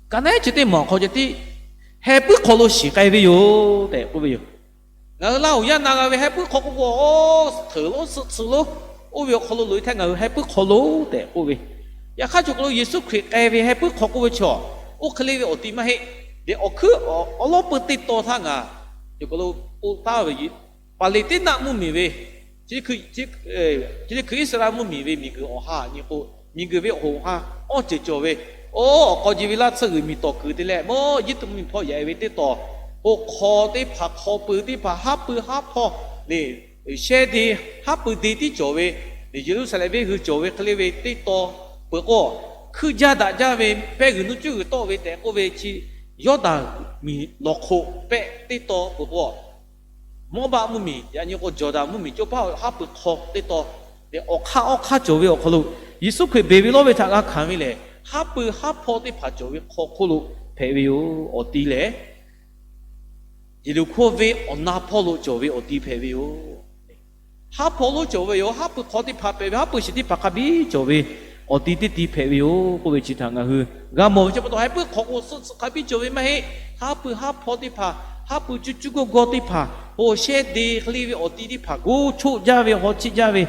ka nehˉ chi teˇ maˬ awˬ hk'aw ceh tiˉ heh puiˉ hk'aw lo shiˍ k'ai ve yoˬ tehꞈ k'oˆ ve yoˬ. Ngaˬ hui Laˇ huˍ yaˇ na g'a ve heh puiˉ hk'aw k'oˆ k'o, htuꞈ lonˉ suhˆ tsuhˇ lonˉ, oˇ ve awˬ hk'aw lo loꞈ e htaˇ ngaˬ hui heh puiˉ hk'aw lo tehꞈ k'oˆ ve. Yaꞈ hk'aˇ cawˬ k'o lo Yeˍsuˆ Hkriꞈ k'ai ve heh puiˉ hk'aw k'oˆ ve chaw, oˇ hk'e le ve awˬ ti maˇ heˆ. Leh awˬ hkuiˉ awˬ lawˉ peuˇ teˇ taw htaˇ ngaˬ yawˬ kaˬ lo k'oˆ taˍ ve, Paˍleˍteˉnaˆ mvuhˇmiˬ ve, chi teˇ hkui Iˉsaˍreˍlaˆ mvuhˇmiˬ ve miˬguiˬ awˬ ha nyi k'o, miˬguiˬ ve awˬ hoꞈ ha awˇ ceuˬ cawˬ ve, oˇ awˬ k'aw ji ve laˇ tsuhˇ g'uiˬ miˬ tawˍ kuiˬ te leh mawˇ Eˇjiˇtuꞈ mvuhˇmiˬ hpawˇ yaꞈ e ve teˇ taw, k'o hk'aw teˇ hpaˍ, hk'aw pui teˇ hpaˍ, haˉ pui haˉ hpawˇ leh shehˇ de, haˉ pui de tiˉ cawˬ ve, Yeˍruˆsaˍlehnˍ venˇ hui cawˬ ve hk'e le ve teˇ taw peuˬ k'o, hkuiˇ jaˇ daꞈ jaˇ ve, pehˇ g'uiˬ nuˇ cuˉ g'uiˬ tawˆ ve tehꞈ k'oˆ ve chi, Yawˇdanˍ miˬ lawˬ hk'oꞈ pehˆ teˇ taw peuˬ k'o, Mawˇbaˆ mvuhˇmiˬ yaꞈ nyi k'o Jawˍdanˍ mvuhˇmiˬ cawˇ paˉ haˉ pui hk'aw teˇ taw leh awˬ hk'aˇ awˇ hk'aˇ cawˬ ve awˬ hk'aw lo, Yeˍsuˆ Hkriꞈ beˬ ve lawˇ ve htaꞈ g'a hkanˍ ve lehˬ, haˉ pui haˉ hpawˇ teˇ hpaˍ cawˬ ve hk'aw hk'oˆ lo hpehꞈ ve yoˬ. Awˬ ti lehˬ, Yeˍriˆhkoˇ venˇ awˬ na hpawˇ lo cawˬ ve awˬ ti hpehꞈ ve yoˬ. Haˉ hpawˇ lo cawˬ ve yoˬ. Haˉ pui hk'aw teˇ hpaˍ hpehꞈ ve, haˉ pui shiˍ teˇ hpaˍ hk'a biˇ cawˬ ve awˬ ti teˇ ti hpehꞈ ve yoˬ k'oˆ ve chi htaꞈ ngaˬ hui g'a mawˬ ve chi pa taw, haˉ pui hk'aw k'o suhˆ suhˆ hk'a biˇ cawˬ ve maˇ heˆ. Haˉ pui haˉ hpawˇ teˇ hpaˍ, haˉ pui cuˇ cuˇ gawˇ gawˇ teˇ hpaˍ, oˇ shehˇ de hk'e le ve awˬ ti teˇ hpaˍ, goˇ choˆ jaˇ ve, haw chiˆ jaˇ ve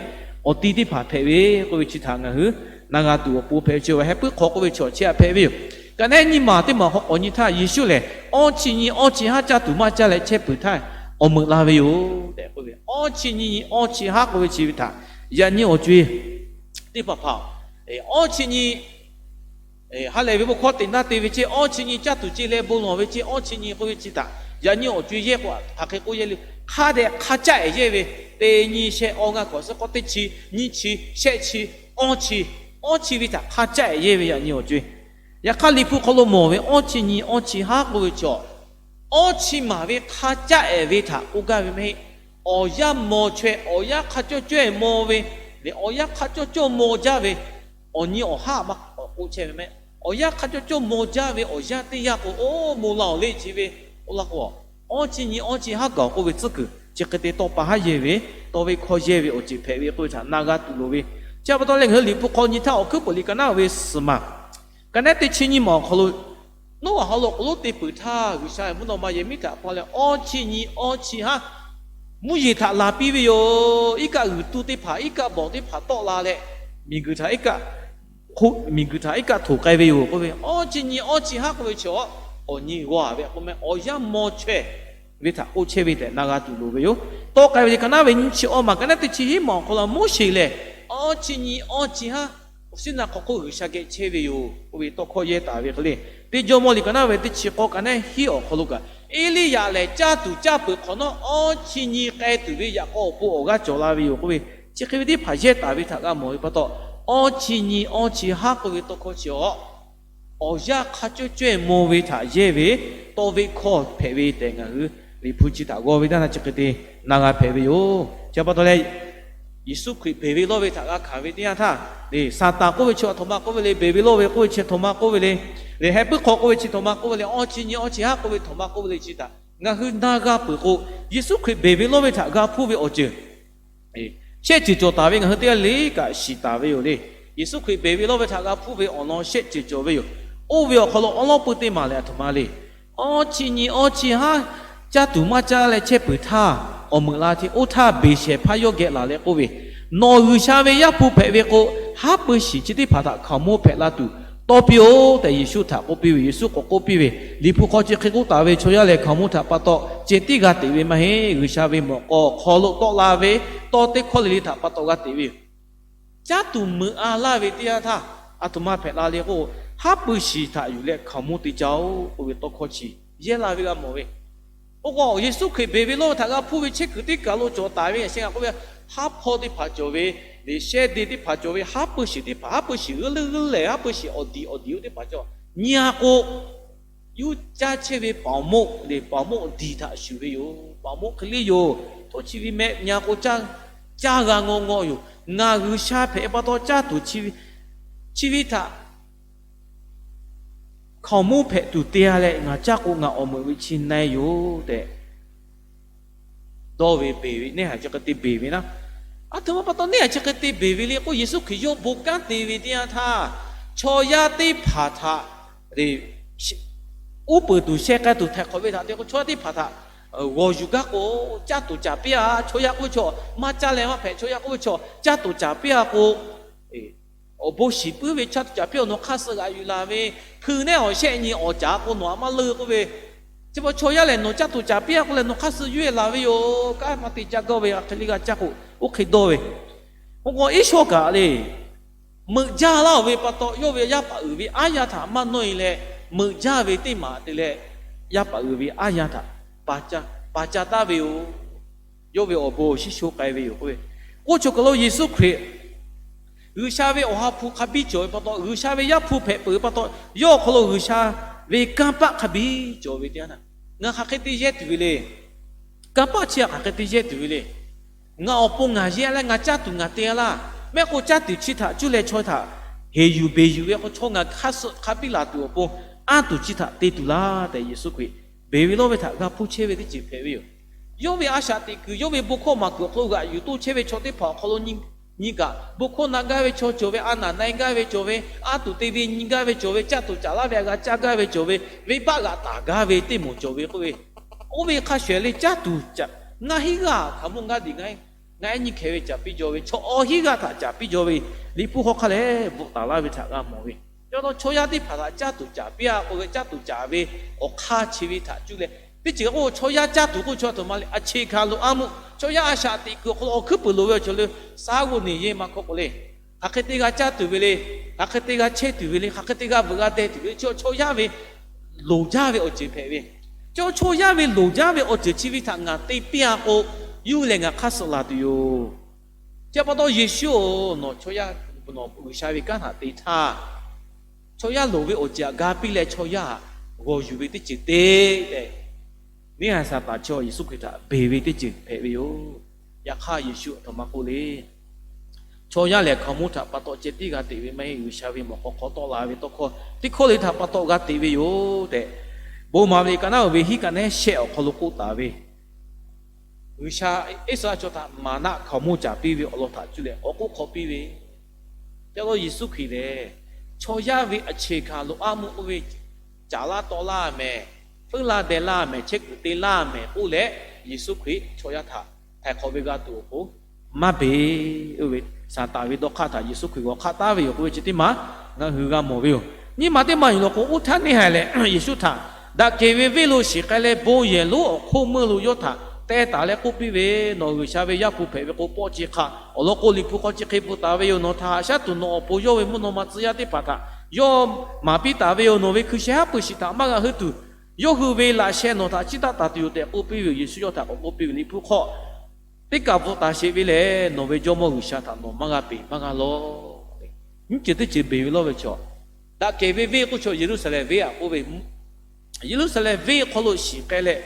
awˬ ti teˇ hpaˍ hpehꞈ ve k'oˆ ve chi htaꞈ ngaˬ hui na g'a tuˬ awˬ pon hpehꞈ ve chi, haˉ pui hk'aw k'oˆ ve chi awˬ chehˇ htaꞈ hpehꞈ ve yoˬ. Kaꞈ nehˉ nyiˇ maˬ teˇ maˬ hk'aw k'awꞈ nyi htaˇ, Yeˍsuˆ lehˬ awˇ chi nyi awˇ chi haˉ caˇ tuˬ maˇ caˇ leh chehˇ peuˬ htaˇ, awˬ meuꞈ la ve yoˬ tehꞈ k'oˆ ve. Awˇ chi nyi awˇ chi haˉ k'oˆ ve chi ve htaꞈ yaꞈ nyi awˬ co-e teˇ hpaˍ hpaˍ, awˇ chi nyi ha lehˬ ve bon hkawˇ teꞈ naˇ te ve ceˇ, awˇ chi nyi caˇ tuˬ ce leh bon lawˬ ve ceˇ, awˇ chi nyi k'oˆ ve chi htaꞈ yaꞈ nyi awˬ co-e yehˇ k'o hk'aˬ hk'e k'oˆ yehˇ le. Hk'a dehꞈ hk'a caˆ ehˍ yehˇ ve, teˇ nyi shehˆ awˇ ngaˇ hkawꞈ suhˉ k'awˇ teˇ chi nyiˇ chi shehˆ chi awˇ chi, awˇ chi ve htaꞈ hk'a caˆ ehˍ yehˇ ve yaꞈ nyi awˬ co-e. Yaꞈ hk'aˇ Liꞈ hpu hk'aw lo mawˬ ve awˇ chi nyi awˇ chi haˉ k'oˆ ve chi, awˇ chi maˍ ve hk'a caˆ ehˍ ve htaꞈ k'oˆ gaˇ ve maˇ heˆ. Awˬ yanˇ maw chaweh, awˬ yanˇ hk'a cawˇ cawˇ maw ve, leh awˬ yanˇ hk'a cawˇ cawˇ maw jaˇ ve, awˬ nyi awˬ haˉ maˇ k'awꞈ k'oˆ chehˇ ve meh. Awˬ yanˇ hk'a cawˇ cawˇ maw jaˇ ve awˬ yanˇ teˇ yanˇ k'o, oˇ maw la awˬ le chi ve k'oˆ laˇ k'o, awˇ chi nyi awˇ chi haˉ gaˬ k'oˆ ve tcuhˉ kuiˬ chi hk'e te tawˇ pa haˉ yehˇ ve, tawˇ ve hkawˇ yehˇ ve awˬ ceuˬ hpehꞈ ve k'oˆ ve htaꞈ na g'a tuˬ loˍ ve. Chi pa taw leh ngaˬ hui Liꞈ hpu hk'aw nyi htaˇ awˬ hkuiˉ peuˬ liꞈ ka naˉ ve suhˍ maˬ, ka naˉ teˇ chi nyiˇ maˬ awˬ hk'aw lo, Noˉaꞈ haw lo k'oˍ lonˉ te peuˬ htaˇ, G'uiˬsha mvuhˇ naw ma yehˬ miˉ htaꞈ pa leh awˇ chi nyi awˇ chi haˉ mvuhˇ yeˬ htaꞈ laˬ piˇ ve yoˬ. Iˉ kaˆ g'uiˬ tuˇ teˇ hpaˍ, iˉ kaˆ bawˬ teˇ hpaˍ tawˆ la leh, miˬguiˬ htaꞈ iˉ kaˆ miˬguiˬ htaꞈ iˉ kaˆ htoꞈ k'ai ve yoˬ k'oˆ ve. Awˇ chi nyi awˇ chi haˉ k'oˆ ve chi, awˬ nyi g'aw ve k'oˆ meh, awˬ yanˇ maw chaweh ve htaꞈ k'oˆ chehˇ ve tehꞈ na g'a tuˬ loˍ ve yoˬ. Tawˆ k'ai ve liꞈ ka naˉ ve nyiˇ chi awˇ maˬ, ka naˉ teˇ chi hiˉ maˬ awˬ hk'aw lo Moˉseˍ lehˬ, awˇ chi nyi awˇ chi haˉ awˬ shiˉ naˆ hk'aw hk'oˆ G'uiˬsha geh chehˇ ve yoˬ k'oˆ ve tawˇ hkawˇ yehˇ taˍ ve hk'e le. Teˇ Jawˇmawˇ liꞈ ka naˉ ve teˇ chi k'awˇ ka naˉ hiˉ awˬ hk'aw lo kaꞈ, Eˇliˇyaꞈ lehˬ caˇ tuˬ caˇ peuˬ hk'awꞈ nawˉ, awˇ chi nyi k'ai tuˬ ve yaꞈ k'aw awˬ pon awˬ g'aˇ cawˬ la ve yoˬ k'oˆ ve, chi hk'e ve teˇ hpaˍ yehˇ taˍ ve htaꞈ g'a mawˬ ve pa taw, awˇ chi nyi awˇ chi haˉ k'oˆ ve tawˇ hkawˇ chi awˬ awˬ yanˇ hk'a cawˇ cawˇ maw ve htaꞈ yehˇ ve tawˇ ve hkawˇ hpehꞈ ve tehꞈ ngaˬ hui Liꞈ hpu chi htaꞈ g'aw ve teˇ yanˇ chi hk'e te na g'a hpehꞈ ve yoˬ. Chi pa taw leh, Yeˍsuˆ Hkriꞈ beˬ ve lawˇ ve htaꞈ g'a hkanˍ ve teˇ yanˇ htaˇ, leh Saˍtanˍ k'oˆ ve chi a htoꞈ ma k'oˆ ve le, beˬ ve lawˇ ve k'oˆ ve chi a htoꞈ ma k'oˆ ve le, leh heh puiˉ hk'aw k'oˆ ve chi a htoꞈ ma k'oˆ ve le, awˇ chi nyi awˇ chi haˉ k'oˆ ve a htoꞈ ma k'oˆ ve le chi htaꞈ ngaˬ hui na g'a peuˬ k'o, Yeˍsuˆ Hkriꞈ beˬ ve lawˇ ve htaꞈ g'a hpuˇ ve awˬ ceuˬ shehˆ ceuˬ cawˬ taˍ ve ngaˬ hui teˇ g'aˇ le kaꞈ shiˍ taˍ ve yoˬ le. Yeˍsuˆ Hkriꞈ beˬ ve lawˇ ve htaꞈ g'a hpuˇ ve awˬ lawn shehˆ ceuˬ cawˬ ve yoˬ. Oˇ ve awˬ hk'aw lo awˉ lawˉ peuˇ teˇ maˬ lehˬ a htoꞈ ma le. Awˇ chi nyi awˇ chi haˉ caˇ tuˬ maˇ caˇ leh chehˇ peuˬ htaˇ, awˬ meuꞈ la hteˇ oˇ htaˇ beˬ shehˍ hpaˇ yawˇ geh laˬ leh k'oˆ ve, Nawˬ G'uiˬsha ve Yaˇ hpu hpehꞈ ve k'o, haˉ pui shiˍ chi teˇ hpaˍ htaꞈ hkaoˍmonˇ hpehꞈ la tuˬ tawˇ piˇ-oˆ tehꞈ Yeˍsuˆ htaꞈ k'oˆ piˇ ve. Yeˍsuˆ k'awꞈ k'oˆ piˇ ve, Liꞈ hpu hk'aw chi hk'e k'oˆ taˍ ve, Chaw yaˇ lehˬ hkaoˍmonˇ htaꞈ pa taw ceh tiˉ g'a teꞈ ve maˇ heˆ. G'uiˬsha ve mawꞈ k'aw hk'aw lo tawˆ la ve tawˇ teˇ hkawˇ le le htaꞈ pa taw g'a teꞈ ve yoˬ. Caˇ tuˬ meuꞈ a laˇ ve teˇ yanˇ htaˇ, a htoꞈ ma hpehꞈ la le k'o, haˉ pui shiˍ htaꞈ yuˬ leh hkaoˍmonˇ te caˇ-oˆ k'oˆ ve tawˇ hkawˇ chi yehˇ la ve g'a mawˬ ve. Oˇ k'o, Yeˍsuˆ Hkriꞈ beˬ ve lawˇ ve htaꞈ g'a hpuˇ ve chehˇ kuiˬ teˇ kaˬ lo cawˬ taˍ ve, yaꞈ sheh ngaˬ k'oˆ ve, haˉ hpawˇ teˇ hpaˍ cawˬ ve, leh shehˇ de teˇ hpaˍ cawˬ ve, haˉ pui shiˍ teˇ hpaˍ, haˉ pui shiˍ g'uiˇ leuˉ g'uiˇ lehˬ, haˉ pui shiˍ awˬ diˍ awˬ diˍ oˇ teˇ hpaˍ cawˬ nyi a k'o, yuˇ caˇ chehˇ ve paˍ awˬ moˆ leh paˍ awˬ moˆ diˍ htaꞈ shuˍ ve yoˬ. Paˍ awˬ moˆ hk'e le yoˬ. Htoꞈ chi ve meh nyi a k'o, caˇ g'a ngaw ngaw yoˬ. Ngaˬ G'uiˬsha hpehꞈ pa taw caˇ tuˬ chi ve htaꞈ hkaoˍmonˇ hpehꞈ tuˬ te-a leh, ngaˬ caˇ k'o ngaˬ awˬ meuꞈ ve chi na-e yoˬ tehꞈ dawˇ ve beˬ ve, neˇ haiˬ chi hk'e te beˬ ve naˉ. A htoꞈ ma pa taw neˇ haiˬ chi hk'e te beˬ ve le k'o, Yeˍsuˆ Hkriꞈ yawˇ bon kanˉ te ve teˇ yanˇ htaˇ, chaw yaˇ teˇ hpaˍ htaꞈ uˉ peunˍ tuˬ sheh k'ai tuˬ htaiˍ hk'awꞈ ve htaꞈ te k'o, chaw yaˇ teˇ hpaˍ htaꞈ g'awˬ yuˬ gaˇ k'o, caˇ tuˬ caˍ piˇ-a, chaw yaˇ k'oˆ ve chaw maˇ caˇ leh maˇ hpehꞈ, chaw yaˇ k'oˆ ve chaw caˇ tuˬ caˍ piˇ-a k'o, Awˬ bon shiˍ puiˉ ve chaˇ tuˬ caˍ piˇ-oˬ, nawˬ hk'aˇ suh g'aꞈ yuˬ laˬ ve, hpui nehˇ awˬ shehˆ nyi awˍ caˍ k'o nawˬ aꞈ maˇ leuˆ k'oˆ ve, chi pa chaw yaˇ lehˬ nawˬ caˇ tuˬ caˍ piˇ-a k'oˆ leh nawˬ hk'aˇ suh yuˇ-e laˬ ve yoˬ. Kanˉ maˇ te caˇ gaˇ ve, a hk'e le g'a caˇ k'o, oˇ hk'e dawˇ ve. Oˇ k'o Iˉsawˇ kaꞈ le, meuꞈ jaˇ laˇ-oˬ ve pa taw, yawˇ ve yaˇ paˍ uiˍ ve aˉ yanˇ htaꞈ maˇ nawˇ-e leh, meuꞈ jaˇ ve teˇ maˬ te leh, yaˇ paˍ uiˍ ve aˉ yanˇ htaꞈ pa ca taˉ ve yoˬ. Yawˇ ve awˬ bon awˬ shinˉ sho k'ai ve yoˬ k'oˆ ve. K'oˆ chaw kaˬ lo Yeˍsuˆ Hkriꞈ G'uiˬsha ve Awˬ ha hpu hk'a biˇ cawˬ ve pa taw, G'uiˬsha ve Yaˇ hpu hpehꞈ peuˬ ve pa taw, yawˇ awˬ hk'aw lo G'uiˬsha ve kanˇ paˆ hk'a biˇ cawˬ ve teˇ yanˇ, ngaˬ hk'aˬ hk'e te yehˇ tuˬ ve le. Kanˇ paˆ chi hk'aˬ hk'e te yehˇ tuˬ ve le. Ngaˬ awˬ pon ngaˬ yehˇ leh ngaˬ caˇ tuˬ ngaˬ te-a laˇ. Mehˆ k'o caˇ tuˬ chi htaꞈ cuˇ leh chaw htaꞈ heˍ yuˬ beˬ yuˬ ve k'o, chaw ngaˬ hk'aˇ suh hk'a biˇ laˬ tuˬ awˬ pon anˇ tuˬ chi htaꞈ te tuˬ laˇ tehꞈ Yeˍsuˆ Hkriꞈ beˬ ve lawˇ ve htaꞈ g'a hpuˇ chehˇ ve teˇ ceuˬ hpehꞈ ve yoˬ. Yawˇ ve a shaꞈ teꞈ kuiˬ, yawˇ ve bon hkawˇ maˍ kuiˬ awˬ hk'aw lo g'aꞈ yuˬ toˇ chehˇ ve chaw teˇ hpaˍ awˬ hk'aw lo nyi kaꞈ, bon hkawˇ na gaˇ ve chaw cawˬ ve, a naˍ na-e gaˇ ve cawˬ ve, anˇ tuˬ te ve nyi gaˇ ve cawˬ ve, caˇ tuˬ caˍ laˇ ve a g'a caˇ gaˇ ve cawˬ ve, venˇbaˆ g'aꞈ taˍ gaˇ ve teˇ moˍ cawˬ ve k'oˆ ve, oˇ ve hk'a shuˍ leh caˇ tuˬ caˍ, ngaˇ hinˉ g'aˇ hkaoˍmonˇ g'aˇ diˬ ngaˇ, ngaˇ ehˉ nyiˇ hkeh ve caˍ piˇ jaw ve, chaw awˬ hinˉ g'aˇ htaꞈ caˍ piˇ jaw ve, Liꞈ hpu hk'aw hk'a leh bvuhꞈ taˍ laˇ ve htaꞈ g'a mawˬ ve. Chi pa taw chaw yaˇ teˇ hpaˍ htaꞈ caˇ tuˬ caˍ piˇ-a k'oˆ ve, caˇ tuˬ caˍ ve awˬ hk'aˇ chi ve htaꞈ cuˇ leh, teˇ ceuˬ k'o chaw yaˇ caˇ tuˬ k'oˆ chaw htaꞈ ma le, a cheꞈ hkanˍ lo a muˆ, chaw yaˇ a shaꞈ teꞈ kuiˬ awˬ hk'aw lo awˬ hkuiˉ puiˍ loˍ ve awˬ ceuˬ le, saˉ g'oˇ neˬ yehˇ maˇ hkawˇ k'o le. Hk'aˬ hk'e te g'a caˇ tuˬ ve le, hk'aˬ hk'e te g'a chehˇ tuˬ ve le, hk'aˬ hk'e te g'a veuꞈ g'a deh tuˬ ve le, chi chaw yaˇ ve loˍ jaˇ ve awˬ ceuˬ hpehꞈ ve. Chi chaw yaˇ ve loˍ jaˇ ve awˬ ceuˬ chi ve htaꞈ ngaˬ te piˇ-a k'o, yuˇ leh ngaˬ hk'aˇ suh laˬ tuˬ yoˬ. Chi pa taw Yeˍsuˆ-oˬ, nawˬ chaw yaˇ, nawˬ G'uiˬsha ve kanˉ htaꞈ te htaˇ, chaw yaˇ loˍ ve awˬ ceuˬ htaꞈ ga piˇ leh chaw yaˇ htaꞈ g'awˬ yuˬ ve teˇ ceuˬ te tehꞈ, neˇ haiˬ Saˍtanˍ chaw Yeˍsuˆ Hkriꞈ htaꞈ beˬ ve teˇ ceuˬ hpehꞈ ve yoˬ. Yaꞈ hk'aˇ Yeˍsuˆ a htoꞈ ma k'oˆ le. Chaw yaˇ lehˬ hkaoˍmonˇ htaꞈ pa taw ceh tiˉ g'a teꞈ ve maˇ heˆ. G'uiˬsha ve mawˬ hk'aw hk'aw tawˆ la ve tawˇ hkawˇ teˇ hkawˇ le htaꞈ pa taw g'a teꞈ ve yoˬ tehꞈ, bon maˍ ve liꞈ ka naˉ uiˍ ve hiˉ ka nehˉ shehˆ awˬ hk'aw lo k'oˆ taˍ ve, G'uiˬsha Iˉsaˍreˍlaˆ chaw htaꞈ maˍnaˆ hkaoˍmonˇ caˍ piˇ ve awˬ lawn htaꞈ cuˇ leh k'awꞈ k'oˆ hk'awꞈ piˇ ve, ca lo Yeˍsuˆ Hkriꞈ lehˬ, chaw yaˇ ve a cheꞈ hkanˍ lo a muˆ oˇ ve caˍ laˇ tawˆ laˇ mehˍ, feuˉ laˇ deh laˇ mehˍ, chehˇ kuiˬ te laˇ mehˍ k'oˆ leh, Yeˍsuˆ Hkriꞈ chaw yaˇ htaꞈ htaiˍ hk'awꞈ ve g'a tuˬ awˬ pon maˇ beˬ. Oˇ ve Saˍtanˍ ve dawˇ hk'aˇ htaꞈ Yeˍsuˆ Hkriꞈ g'awˬ hk'aˆ taˉ ve yoˬ k'oˆ ve chi teˇ maˬ ngaˬ hui g'a mawˬ ve yoˬ. Nyiˇ maˬ teˇ maˬ yuˬ law k'o, oˇ htaˇ neˇ haiˬ lehˬ Yeˍsuˆ htaꞈ daꞈ kehˬ ve venˇ lo shiˍ k'ai leh, bon yehˬ lonˉ awˬ hk'oˆ meuˇ lo yawˇ htaꞈ teh taˍ leh k'oˆ piˇ ve, Nawˬ G'uiˬsha ve Yaˇ hpu hpehꞈ ve k'o, pawˆ ce hk'a. Awˬ lawn k'o, Liꞈ hpu hk'aw chi hk'e bvuhꞈ taˍ ve yoˬ, Nawˬ htaꞈ haꞈ shaˉ tuˬ nawˬ awˬ pon yawˇ ve mvuhˇ naw ma tcuh yaˇ teˇ hpaˍ htaꞈ yawˇ maˍ piˇ taˍ ve yoˬ. Nawˬ ve hkui sheh haˉ pui shiˍ htaꞈ maˇ g'a heuˆ tuˬ, yawˇ hui ve laꞈ sheh nawˬ htaꞈ chiˇ taˆ taˍ tuˬ yoˬ tehꞈ k'oˆ piˇ ve yoˬ. Yeˍsuˆ yawˇ htaꞈ k'awꞈ k'oˆ piˇ ve, Liꞈ hpu hk'aw teˇ kaˬ bvuhꞈ taˍ sheˍ ve lehˬ, Nawˬ ve Jawˇmawˇ G'uiˬsha htaꞈ nawˬ maˇ g'a beˬ maˇ g'a lawˬ. Nyiˇ ceuˬ teˇ ceuˬ beˬ ve lawˇ ve chaw, daꞈ kehˬ ve venˇ k'oˆ chaw Yeˍruˆsaˍlehnˍ venˇ aꞈ k'oˆ ve, Yeˍruˆsaˍlehnˍ venˇ hk'aw lo shiˍ k'ai leh,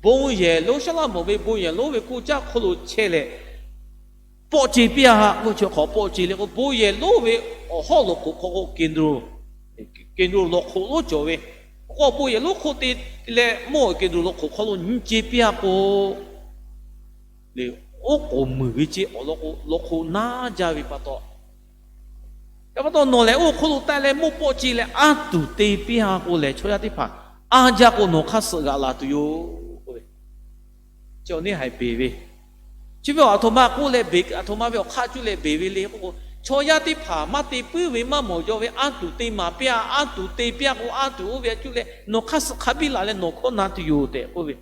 bon yehˬ lonˉ, Saˍlaꞈmonˍ ve bon yehˬ lonˉ ve koˇ caˇ hk'oˆ lo chehˇ leh, pawˆ ce piˇ-a k'oˆ ve chaw hk'awꞈ pawˆ ce le k'o, bon yehˬ lonˉ ve awˬ hawˉ lawˬ hk'oꞈ hk'aw k'o, Keˍdronˍ lawˬ hk'oꞈ lonˉ cawˬ ve k'o, bon yehˬ lonˉ hk'oˆ te leh mawˇ Keˍdronˍ lawˬ hk'oꞈ hk'aw lo nyi ce piˇ-a k'o, le, oˉ k'oˍ muiˬ ve ce awˬ lawn k'o, lawˬ hk'oꞈ naˉ jaˇ ve pa taw, yaꞈ pa taw nawˬ lehˬ oˇ hk'oˆ lo taˆ leh mawˇ pawˆ ce leh anˇ tuˬ te piˇ-a k'o lehˬ, chaw yaˇ teˇ hpaˍ anˇ jaˇ k'o nawˬ hk'aˇ suh g'aꞈ laˬ tuˬ yoˬ k'oˆ ve, chi awˬ neˇ haiˬ beˬ ve. Chi ve a htoꞈ ma k'oˆ leh beˬ, a htoꞈ ma ve awˬ hk'aˇ cuˇ leh beˬ ve le k'oˆ k'o, chaw yaˇ teˇ hpaˍ maˇ te puiˉ ve maˇ mawˬ jaw ve anˇ tuˬ te maˍ piˇ-a, anˇ tuˬ te piˇ-a k'o, anˇ tuˬ oˇ ve a cuˇ leh nawˬ hk'aˇ suh hk'a biˇ laˬ leh nawˬ hkawˇ na tuˬ yoˬ tehꞈ k'oˆ ve.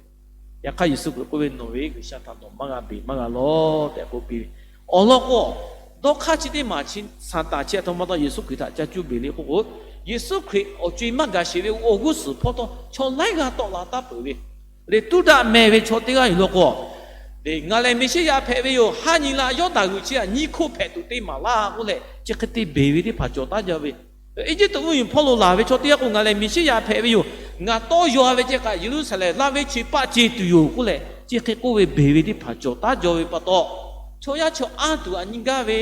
Yaꞈ hk'aˇ Yeˍsuˆ Hkriꞈ k'oˆ ve, Nawˬ ve G'uiˬsha htaꞈ nawˬ maˇ g'a beˬ maˇ g'a lawˬ tehꞈ k'oˆ piˇ ve. Awˬ lawn k'o, dawˇ hk'aˇ chi teˇ maˬ chi Saˍtanˍ chi a htoꞈ ma taw Yeˍsuˆ Hkriꞈ htaꞈ ca cuˇ beˬ le k'oˆ k'o, Yeˍsuˆ Hkriꞈ awˬ co-e maˇ gaˬ sheˍ ve awˬ g'uˇ suhˍ hpawˇ taw chaw laiˉ g'aˇ tawˆ la taˍ peuˬ ve, le tuˉ daꞈ mehˍ ve chaw teˇ g'aˇ yoˬ law k'o, Ngaˬ lehˬ Meˍsiˉyaꞈ hpehꞈ ve yoˬ. Haˉ nyi la Yawˇdanˍ g'uiˬ chi htaꞈ nyiˇ hkoˇ hpehꞈ tuˬ te maˍ laˇ k'oˆ leh, chi hk'e te beˬ ve teˇ hpaˍ cawˬ taˉ jaˇ ve. Eˇjiˇtuꞈ mvuhˇmiˬ hpawˇ lo laˬ ve chaw teˇ g'aˇ k'o, Ngaˬ lehˬ Meˍsiˉyaꞈ hpehꞈ ve yoˬ. Ngaˬ tawˇ yaw-a ve ceh kaꞈ, Yeˍruˆsaˍlehnˍ laˇ venˇ chi paˆ ce tuˬ yoˬ k'oˆ leh, chi hk'e k'oˆ ve beˬ ve teˇ hpaˍ cawˬ taˉ jaw ve pa taw, chaw yaˇ chaw anˇ tuˬ aꞈ nyi gaˇ ve,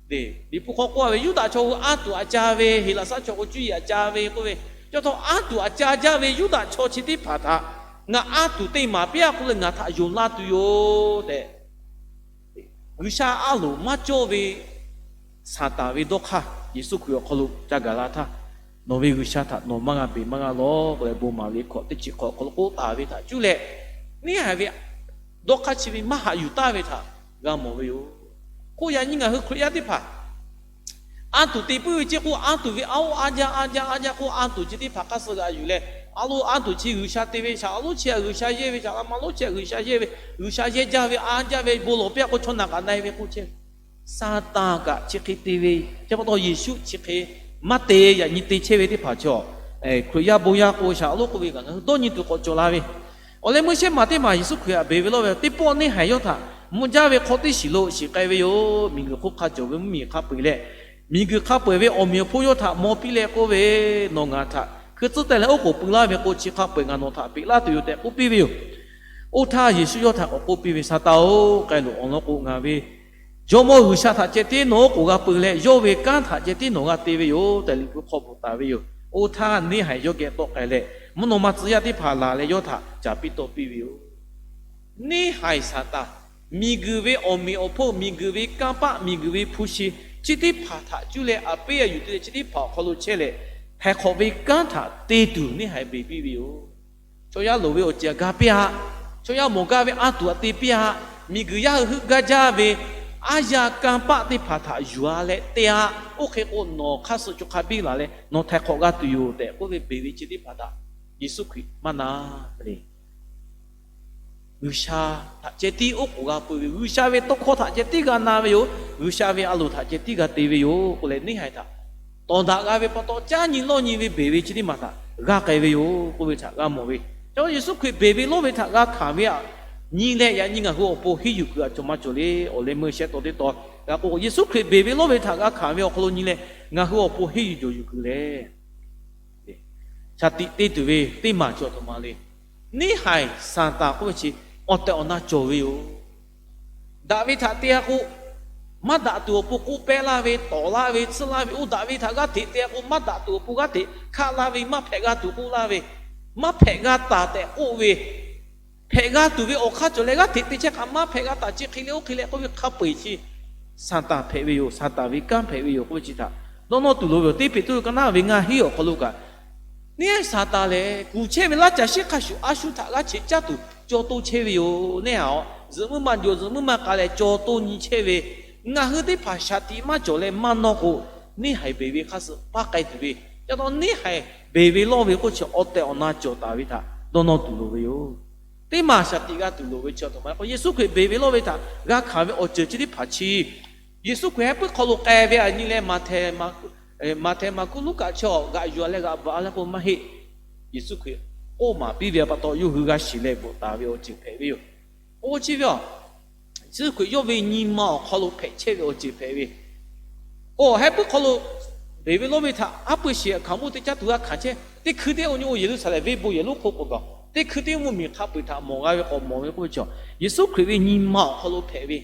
Liꞈ hpu hk'aw k'oˆ-a ve, Yuˇdaꞈ chaw hui anˇ tuˬ aꞈ ca ve, Heˍlaˍsaˆ chaw k'o cuˇ yiˍ aꞈ ca ve k'oˆ ve, chaw htawˇ anˇ tuˬ aꞈ ca jaˇ ve Yuˇdaꞈ chaw chi teˇ hpaˍ htaꞈ ngaˬ anˇ tuˬ te maˍ piˇ-a k'oˆ leh ngaˬ htaꞈ yonˍ la tuˬ yoˬ tehꞈ, G'uiˬsha a loˍ maˇ cawˇ ve Saˍtanˍ ve dawˇ hk'aˇ Yeˍsuˆ Hkriꞈ awˬ hk'aw lo ca gaˬ la htaˇ, Nawˬ ve G'uiˬsha htaꞈ nawˬ maˇ g'a beˬ maˇ g'a lawˬ k'oˆ leh bon maˍ ve hkawꞈ teˇ chi hk'awꞈ awˬ hk'aw lo k'oˆ taˍ ve htaꞈ cuˇ leh, neˇ haiˬ ve dawˇ hk'aˇ chi ve maˇ haꞈ yuˬ taˍ ve htaꞈ g'a mawˬ ve yoˬ. Hk'oˆ yaꞈ nyi ngaˬ hui Hkriꞈ yaˇ teˇ hpaˍ Anˇ tuˬ te puiˉ ve ceˇ k'oˆ, anˇ tuˬ ve a oˉ a jaˇ a jaˇ a jaˇ k'oˆ, anˇ tuˬ chi teˇ hpaˍ hk'aˇ suh g'aꞈ yuˬ leh, a lo anˇ tuˬ chi G'uiˬsha te ve shaˍ, a lo chi G'uiˬsha yehˇ ve shaˍ, a ma lo chi G'uiˬsha yehˇ ve, G'uiˬsha yehˇ jaˇ ve a jaˇ ve bon lawˬ piˇ a k'o, chaw naˬ kaꞈ na-e ve k'oˆ chehˇ ve. Saˍtanˍ kaꞈ chi hk'e te ve, chi pa taw Yeˍsuˆ chi hk'e maˇ te yaꞈ nyi te chehˇ ve teˇ hpaˍ chaw, Hkriꞈ yaˇ bon yaˇ k'o shaˍ a lo k'oˆ ve kaꞈ ngaˬ hui dawˇ nyi tuˬ k'awꞈ cawˬ la ve, awˬ leh meuˇ shehˉ maˬ teˇ maˬ Yeˍsuˆ Hkriꞈ htaꞈ beˬ ve lawˇ ve teˇ pawˆ neˇ haiˬ yawˇ htaꞈ mvuhˇ jaˇ ve hk'aw teˇ shiˍ lo shiˍ k'ai ve yoˬ. Miˬguiˬ hk'oˆ hk'a cawˬ ve mvuhˇmiˬ hk'a peu-eˬ leh, miˬguiˬ hk'a peu-eˬ ve awˬ meꞈ awˬ hponˇ yawˇ htaꞈ maw piˇ leh k'oˆ ve, Nawˬ ngaˬ htaꞈ hkui tcuhˉ teh leh oˉ k'oˍ pui laˇ ve k'o, chi hk'a peu-eˬ ngaˬ nawˬ htaꞈ peꞈ laˇ tuˬ yoˬ tehꞈ k'oˆ piˇ ve yoˬ. Oˇ htaˇ Yeˍsuˆ yawˇ htaꞈ k'awꞈ k'oˆ piˇ ve, Saˍtanˍ-oˬ, k'ai loˬ. Awˬ lawn k'o, ngaˬ ve Jawˇmawˇ G'uiˬsha htaꞈ ceh tiˉ nawˬ oˉ k'oˍ g'a peu leh, yawˇ ve kanˉ htaꞈ ceh tiˉ nawˬ g'a te ve yoˬ tehꞈ Liꞈ hpu hk'aw bvuhꞈ taˍ ve yoˬ. Oˇ htaˇ neˇ haiˬ yawˇ geh tawˆ k'ai leh, mvuhˇ naw ma tcuh yaˇ teˇ hpaˍ laˬ leh yawˇ htaꞈ caˍ piˇ tawˆ piˇ ve yoˬ. Neˇ haiˬ Saˍtanˍ, miˬguiˬ ve awˬ meꞈ awˬ hponˇ, miˬguiˬ ve kanˇ paˆ, miˬguiˬ ve hpu shi, chi teˇ hpaˍ htaꞈ cuˇ leh a piˉ a yuˬ te leh chi teˇ hpaˍ awˬ hk'aw lo chehˇ leh, htaiˍ hk'awꞈ ve kanˉ htaꞈ te tuˬ neˇ haiˬ beˬ piˇ ve yoˬ. Chaw yaˇ loˍ ve awˬ ceuˬ htaꞈ ga piˇ-a. Chaw yaˇ mawˬ gaˇ ve a tuˬ htaꞈ te piˇ-a. Miˬguiˬ yaˇ hui heuˆ gaˇ jaˇ ve aˉ yaˇ kanˇ paˆ teˇ hpaˍ htaꞈ yuˬ-a leh te-a. Oˇ hk'e k'o, nawˬ hk'aˇ suh co hk'a biˇ laˬ leh nawˬ htaiˍ hk'awꞈ g'a tuˬ yoˬ tehꞈ k'oˆ ve beˬ ve chi teˇ hpaˍ htaꞈ Yeˍsuˆ Hkriꞈ maˇ na le. G'uiˬsha htaꞈ ceh tiˉ oˉ k'oˍ g'a peu ve, G'uiˬsha ve tawˇ hkawˇ htaꞈ ceh tiˉ g'a na ve yoˬ. G'uiˬsha ve a loˍ htaꞈ ceh tiˉ g'a te ve yoˬ k'oˆ leh, neˇ haiˬ htaꞈ tawˍ daꞈ g'a ve pa taw, caˇ nyi lawˇ nyi ve beˬ ve chi teˇ maˬ htaꞈ g'a k'ai ve yoˬ k'oˆ ve htaꞈ g'a mawˬ ve. Ca Yeˍsuˆ Hkriꞈ beˬ ve lawˇ ve htaꞈ g'a hkanˍ ve aꞈ nyi leh, yaꞈ nyi ngaˬ hui awˬ pon henˇ yuˬ kuiˬ a cawˬ maˇ cawˬ le. Awˬ leh meuˇ shehˆ taw teˇ taw g'a k'o, Yeˍsuˆ Hkriꞈ beˬ ve lawˇ ve htaꞈ g'a hkanˍ ve awˬ hk'aw lo nyi leh, ngaˬ hui awˬ pon henˇ yuˬ cawˬ yuˬ kuiˬ leh, shaˍ tiꞈ te tuˬ ve teˇ maˬ cawˬ tuˬ ma le. Neˇ haiˬ Saˍtanˍ k'oˆ ve chi awˬ tehˬ awˬ na cawˬ ve yoˬ. Daꞈ ve htaꞈ te-a k'o, maˇ daꞈ tuˬ awˬ pon k'oˆ pehˇ laˇ ve, tawˍ laˇ ve, tsuhˇ laˇ ve, oˇ daꞈ ve htaꞈ g'aˇ hteꞈ te-a k'o, maˇ daꞈ tuˬ awˬ pon g'aˇ hteꞈ hkaˆ laˇ ve, maˇ hpehꞈ g'a tuˬ k'oˆ laˇ ve, maˇ hpehꞈ g'a taˍ tehꞈ k'oˆ ve, hpehꞈ g'a tuˬ ve awˬ hk'aˇ cawˬ leh g'aˇ hteꞈ te chehˇ hk'aꞈ maˇ hpehꞈ g'a taˍ, chi hk'e le oˇ hk'e leh k'oˆ ve hk'a peu-eˬ chi Saˍtanˍ hpehꞈ ve yoˬ. Saˍtanˍ ve kanˉ hpehꞈ ve yoˬ k'oˆ ve chi htaꞈ dawˇ nawˇ tuˬ loˍ ve yoˬ. Teˇ Peˍtruˆ ka naˉ ve ngaˇ hinˉ awˬ hk'aw lo kaꞈ, neˇ haiˬ Saˍtanˍ lehˬ, kuˬ chehˇ ve laˇ caˬ shiˉ hk'a shuˍ a shu htaꞈ g'aˇ cheꞈ caˇ tuˬ caw toˇ chehˇ ve yoˬ. Neˇ haiˬ-oˬ, zuhꞈ muiˉ maˇ jawˬ, zuhꞈ muiˉ maˇ k'a leh caw toˇ nyi chehˇ ve, ngaˬ hui teˇ hpaˍ shaˍ tiꞈ maˇ cawˬ leh maˇ nawˇ k'o, neˇ haiˬ beˬ ve hk'aˇ suh paˇ k'ai tuˬ ve, ca taw neˇ haiˬ beˬ ve lawˇ ve k'oˆ chi awˬ tehˬ awˬ na cawˬ taˍ ve htaꞈ dawˇ nawˇ tuˬ loˍ ve yoˬ. Teˇ maˬ shaˍ tiꞈ g'a tuˬ loˍ ve chi a htoꞈ ma k'o, Yeˍsuˆ Hkriꞈ beˬ ve lawˇ ve htaꞈ g'a hkanˍ ve awˬ ceuˬ chi teˇ hpaˍ chi, Yeˍsuˆ Hkriꞈ heh puiˉ hk'aw lo k'ai ve aꞈ nyi leh, Maꞈhtehˍ, Maˍkuˆ, Luˉkaꞈ chi g'aꞈ yuˬ leh g'aꞈ baˬ leh k'o maˇ heˆ. Yeˍsuˆ Hkriꞈ k'oˆ maˍ piˇ ve pa taw, yawˇ hui g'a shiˍ leh bvuhꞈ taˍ ve awˬ ceuˬ hpehꞈ ve yoˬ. K'o chi ve a, Yeˍsuˆ Hkriꞈ yawˇ ve nyi ma awˬ hk'aw lo hpehꞈ chehˇ ve awˬ ceuˬ hpehꞈ ve, k'o heh puiˉ hk'aw lo beˬ ve lawˇ ve htaꞈ aˉ pui shiˍ hkanˍ mvuhˇ teˇ caˉ tuˬ g'a hkanˍ chehˇ. Teˇ hkui teˇ awˬ nyi oˇ Yeˍruˆsaˍlehnˍ venˇ bon yehˬ lonˉ hk'oˆ k'oˍ gaˬ, teˇ hkui teˇ mvuhˇmiˬ hk'a peu-eˬ htaꞈ mawˬ g'a ve k'awꞈ mawˬ ve k'oˆ ve chi, Yeˍsuˆ Hkriꞈ ve nyi ma awˬ hk'aw lo hpehꞈ ve,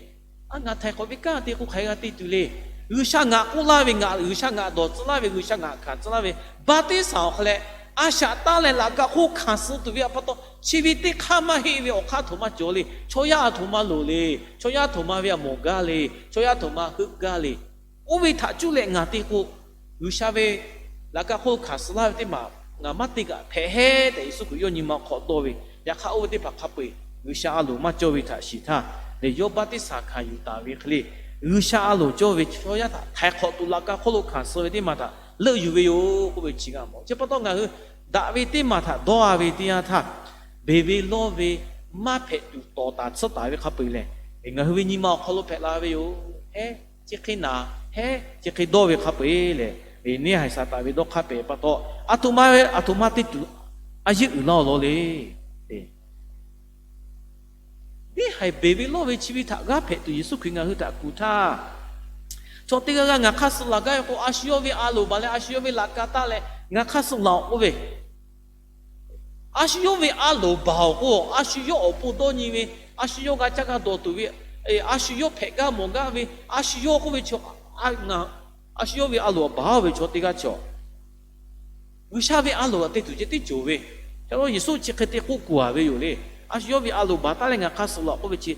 a, ngaˬ htaiˍ hk'awꞈ ve kanˉ te k'o hk'aˬ hk'e g'a te tuˬ le. G'uiˬsha ngaˬ k'oˆ laˇ ve, ngaˬ G'uiˬsha ngaˬ dawˬ tcuh laˇ ve, G'uiˬsha ngaˬ hkanˍ tcuh laˇ ve, baˆtiˆsaˬ awˬ hk'aw leh a shaꞈ taˉ leh laꞈ ka hk'oˆ hkanˍ suh tuˬ ve pa taw, chi ve teˇ hk'aˇ maˇ heˆ ve awˬ hk'aˇ htoꞈ ma cawˬ le. Chaw yaˇ a htoꞈ ma loˍ le. Chaw yaˇ a htoꞈ ma ve aꞈ mawˬ gaˇ le. Chaw yaˇ a htoꞈ ma heuˆ gaˇ le. Oˇ ve htaꞈ cuˇ leh ngaˬ te k'o, G'uiˬsha ve laꞈ ka hk'oˆ hkanˍ suh laˇ ve teˇ maˬ ngaˬ maˇ te kaꞈ hpehꞈ heˉ tehꞈ Yeˍsuˆ Hkriꞈ yawˇ nyi ma hk'aw dawˇ ve. Yaꞈ hk'aˇ oˇ ve teˇ hpaˍ hk'a peu-eˬ G'uiˬsha a loˍ maˇ cawˇ ve htaꞈ shiˍ htaˇ, lehˬ yawˇ baˆtiˆsaˬ hkanˍ yuˬ taˍ ve hk'e le, G'uiˬsha a loˍ cawˇ ve chaw yaˇ htaꞈ htaiˍ hk'awꞈ tuˬ laꞈ ka hk'oˆ lo hkanˍ suh ve teˇ maˬ htaꞈ leuˆ yuˬ ve yoˬ k'oˆ ve chi g'a mawˬ. Chi pa taw ngaˬ hui daꞈ ve teˇ maˬ htaꞈ dawˇ-a ve teˇ yanˇ htaˇ, beˬ ve lawˇ ve maˇ hpehꞈ tuˬ tawˍ taˍ tsuhˇ taˍ ve hk'a peu-eˬ lehˬ, ngaˬ hui ve nyi ma awˬ hk'aw lo hpehꞈ la ve yoˬ. Heˉ, chi hk'e naˍ, heˉ, chi hk'e dawˇ ve hk'a peu-eˬ lehˬ, neˇ haiˬ Saˍtanˍ ve dawˇ hk'aˇ hpehꞈ pa taw, a htoꞈ ma ve a htoꞈ ma te tuˬ a yeˇ uiˍ laˇ-oˬ law le. Neˇ haiˬ beˬ ve lawˇ ve chi ve htaꞈ g'aˇ hpehꞈ tuˬ Yeˍsuˆ Hkriꞈ ngaˬ hui htaꞈ kuˬ htaˇ, chaw teˇ g'aˇ g'aˇ ngaˬ hk'aˇ suh laˬ gaˇ ve k'o, a shu yawˇ ve a loˍ baˬ leh a shu yawˇ ve laꞈ ka taˇ leh ngaˬ hk'aˇ suh laˬ-oꞈ k'oˆ ve, a shu yawˇ ve a loˍ baˬ-oˬ k'o, a shu yawˇ awˬ pon dawˇ nyi ve, a shu yawˇ g'a caˇ g'a dawˬ tuˬ ve, a shu yawˇ hpehꞈ gaˇ mawˬ gaˇ ve, a shu yawˇ k'oˆ ve chaw, a shu yawˇ ve a loˍ baˬ-oˬ ve chaw teˇ g'aˇ chaw, G'uiˬsha ve a loˍ htaꞈ te tuˬ ceh tiˉ cawˬ ve. Ca lo Yeˍsuˆ chi hk'e te k'oˆ kuˬ-a ve yoˬ le. A shu yawˇ ve a loˍ baˬ taˉ leh ngaˬ hk'aˇ suh laˬ k'oˆ ve chi,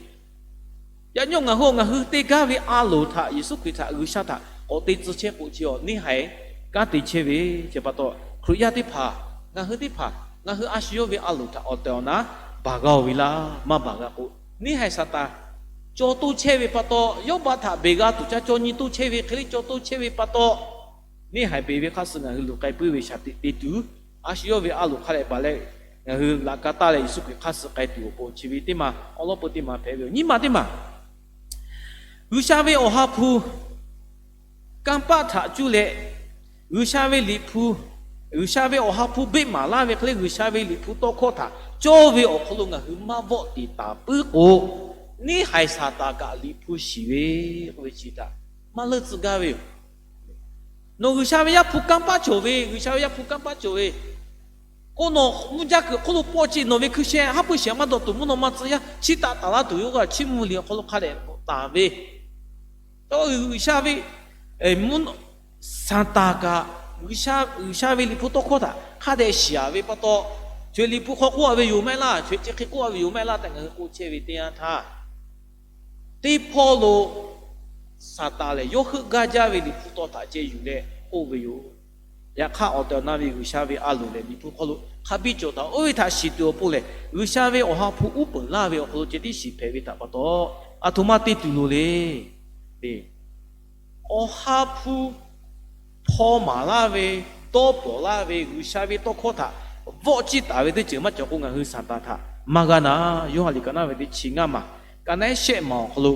yaꞈ nyi ngaˬ hui, ngaˬ hui te gaˇ ve a loˍ htaꞈ Yeˍsuˆ Hkriꞈ htaꞈ G'uiˬsha htaꞈ k'awꞈ te tcuh chehˇ k'o chi-a, neˇ haiˬ kanˉ te chehˇ ve. Chi pa taw, Hkriꞈ yaˇ teˇ hpaˍ, ngaˬ hui teˇ hpaˍ, ngaˬ hui a shu yawˇ ve a loˍ htaꞈ awˬ tehˬ awˬ na baˬ g'a-oˬ ve laˇ, maˇ baˬ g'a k'o, neˇ haiˬ Saˍtanˍ caw toˇ chehˇ ve pa taw, yawˇ baˆ htaꞈ beˬ g'a tuˬ ca caw nyi toˇ chehˇ ve hk'e le caw toˇ chehˇ ve pa taw, neˇ haiˬ beˬ ve hk'aˇ suh ngaˬ hui luˬ k'ai puiˉ ve shaˍ tiꞈ te tuˬ, a shu yawˇ ve a loˍ hk'a dehꞈ baˬ leh, ngaˬ hui laꞈ ka taˇ leh Yeˍsuˆ Hkriꞈ hk'aˇ suh k'ai tuˬ awˬ pon chi ve teˇ maˬ awˬ lawn peu teˇ maˬ hpehꞈ ve yoˬ. Nyiˇ maˬ teˇ maˬ, G'uiˬsha ve Awˬ ha hpu kanˇ paˆ htaꞈ cuˇ leh, G'uiˬsha ve Liꞈ hpu, G'uiˬsha ve Awˬ ha hpu beˆ maˍ laˇ ve hk'e le G'uiˬsha ve Liꞈ hpu tawˇ hkawˇ htaꞈ cawˇ ve awˬ hk'aw lo ngaˬ hui maˇ vawˆ tiˍ taˍ puiˉ k'o, neˇ haiˬ Saˍtanˍ kaꞈ Liꞈ hpu shiˍ ve k'oˆ ve chi htaꞈ maˇ leuˆ tcuh gaˇ ve yoˬ. Nawˬ G'uiˬsha ve Yaˇ hpu kanˇ paˆ cawˬ ve, G'uiˬsha ve Yaˇ hpu kanˇ paˆ cawˬ ve k'o, nawˬ mvuhˇ jaˇ kuiˬ hk'oˆ lo pawˆ ce nawˬ ve hkui sheh haˉ pui shehˍ maˇ dawˬ tuˬ mvuhˇ naw ma tcuh yaˇ chiˇ taˆ taˍ laˇ tuˬ yoˬ. G'a chiˇ mvuh liꞈ awˬ hk'aw lo hk'a dehꞈ taˍ ve, chi G'uiˬsha ve Saˍtanˍ kaꞈ G'uiˬsha ve Liꞈ hpu tawˇ hkawˇ htaꞈ hk'a dehꞈ shiˍ a ve pa taw, chaweh Liꞈ hpu hk'aw k'oˆ a ve yoˬ maˇ heˆ laˇ, chaweh chi hk'e k'oˆ a ve yoˬ maˇ heˆ laˇ tehꞈ ngaˬ hui k'oˆ chehˇ ve teˇ yanˇ htaˇ, teˇ hpawˇ lo Saˍtanˍ lehˬ yawˇ heuˆ gaˇ jaˇ ve Liꞈ hpu tawˇ htaꞈ ceh yuˬ leh k'oˆ ve yoˬ. Yaꞈ hk'aˇ, awˬ tehˬ awˬ na ve G'uiˬsha ve a loˍ lehˬ, Liꞈ hpu hk'aw lo hk'a biˇ cawˬ taˍ oˇ ve htaꞈ shiˍ tuˬ awˬ pon lehˬ, G'uiˬsha ve Awˬ ha hpu uˉ peunˍ laˇ ve awˬ hk'aw lo ceh tiˉ shiˍ hpehꞈ ve htaꞈ pa taw, a htoꞈ ma te tuˬ loˍ le. Awˬ ha hpu hpaw maˍ laˇ ve, dawˇ pawˍ laˇ ve G'uiˬsha ve tawˇ hkawˇ htaꞈ vawˆ ciˇ taˍ ve teˇ ceuˬ maˇ cawˬ k'o, ngaˬ hui Saˍtanˍ htaꞈ maˇ g'a naˍ. Yoˇhanˬ liꞈ ka naˆ ve teˇ chi ngaˇ maˬ, ka naˆ shehˆ maˬ awˬ hk'aw lo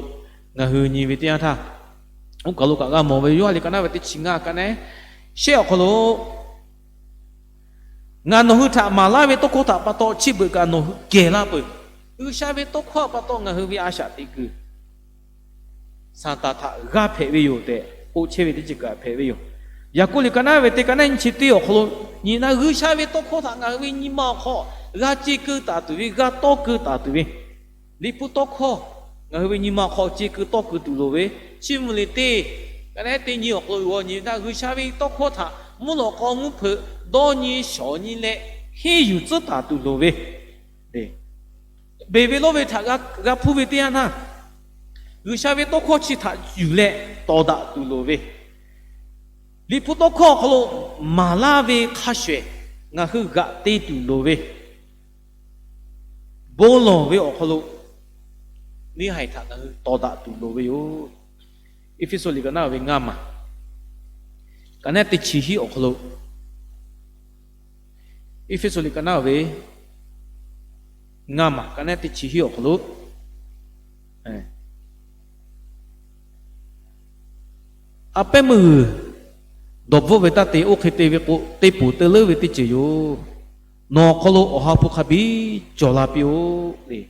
ngaˬ hui nyi ve teˇ yanˇ htaˇ, oˇ kaˬ lo kaꞈ g'a mawˬ ve Yoˇhanˬ liꞈ ka naˆ ve teˇ chi ngaˇ, ka naˆ shehˆ awˬ hk'aw lo, Ngaˬ nawˬ hui htaꞈ maˍ laˇ ve tawˇ hkawˇ htaꞈ pa taw chi beuꞈ kaꞈ nawˬ hui kehˬ laˇ peuˬ. G'uiˬsha ve tawˇ hkawˇ pa taw ngaˬ hui ve a shaꞈ teꞈ kuiˬ Saˍtanˍ htaꞈ g'aˇ hpehꞈ ve yoˬ tehꞈ k'oˆ chehˇ ve teˇ ceuˬ kaꞈ hpehꞈ ve yoˬ. Yaˍkoˆ liꞈ ka naˆ ve teˇ ka naˆ nyiˇ chi teˇ awˬ hk'aw lo nyi na, G'uiˬsha ve tawˇ hkawˇ htaꞈ ngaˬ hui ve nyi ma awˬ hk'aw g'a ce keu taˍ tuˬ ve, g'a tawˇ keu taˍ tuˬ ve, Liꞈ hpu tawˇ hkawˇ ngaˬ hui ve nyi ma awˬ hk'aw ce keu tawˇ keu tuˬ loˍ ve, chiˇ mvuh liꞈ teˇ ka naˆ teˇ nyi awˬ hk'aw lo g'aw nyi na, G'uiˬsha ve tawˇ hkawˇ htaꞈ mvuhˇ lawꞈ k'aw mvuhˇ hpeuꞈ dawˇ nyi shawˍ nyi leh henˇ yuˬ tcuhˉ taˍ tuˬ loˍ ve, beˬ ve lawˇ ve htaꞈ g'a hpuˇ ve teˇ yanˇ htaˇ, G'uiˬsha ve tawˇ hkawˇ chi htaꞈ yuˬ leh tawˍ daꞈ tuˬ loˍ ve, Liꞈ hpu tawˇ hkawˇ awˬ hk'aw lo maˍ laˇ ve hk'a shawehˍ ngaˬ hui g'aꞈ te tuˬ loˍ ve, bon lawˬ ve awˬ hk'aw lo neˇ haiˬ htaꞈ ngaˬ hui tawˍ daꞈ tuˬ loˍ ve yoˬ. Eˇfeˇsuꞈ liꞈ ka naˆ ve ngaˇ maˬ, ka naˆ teˇ chi hiˉ awˬ hk'aw lo, Eˇfeˇsuꞈ liꞈ ka naˆ ve ngaˇ maˬ, ka naˆ teˇ chi hiˉ awˬ hk'aw lo, a pehˉ meuˇ g'uiˬ dawˬ bvuhˆ ve taˇ te. Oˇ hk'e te ve k'o, te poˬ te leuˉ ve teˇ ceuˬ yoˬ. Nawˬ awˬ hk'aw lo Awˬ ha hpu hk'a biˇ cawˬ la piˇ-oˆ le.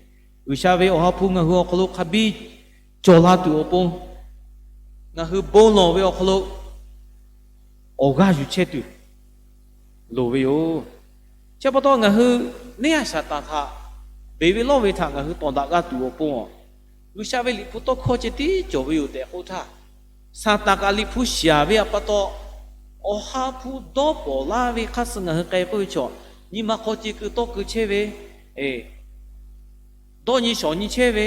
G'uiˬsha ve Awˬ ha hpu ngaˬ hui awˬ hk'aw lo hk'a biˇ cawˬ la tuˬ awˬ pon, ngaˬ hui bon lawˬ ve awˬ hk'aw lo awˬ g'aˇ yuˬ chehˇ tuˬ loˍ ve yoˬ. Chi pa taw ngaˬ hui neˇ haiˬ Saˍtanˍ htaꞈ beˬ ve lawˇ ve htaꞈ ngaˬ hui tawˍ daꞈ g'a tuˬ awˬ pon, G'uiˬsha ve Liꞈ hpu tawˇ hkawˇ ceh tiˉ cawˬ ve yoˬ tehꞈ k'oˆ htaˇ, Saˍtanˍ kaꞈ Liꞈ hpu shiˍ a ve pa taw, Awˬ ha hpu dawˇ pawˍ laˇ ve hk'aˇ suh ngaˬ hui k'ai k'oˆ ve chaw, nyi ma hk'aw ce keu tawˇ keu chehˇ ve, dawˇ nyi shawˍ nyi chehˇ ve,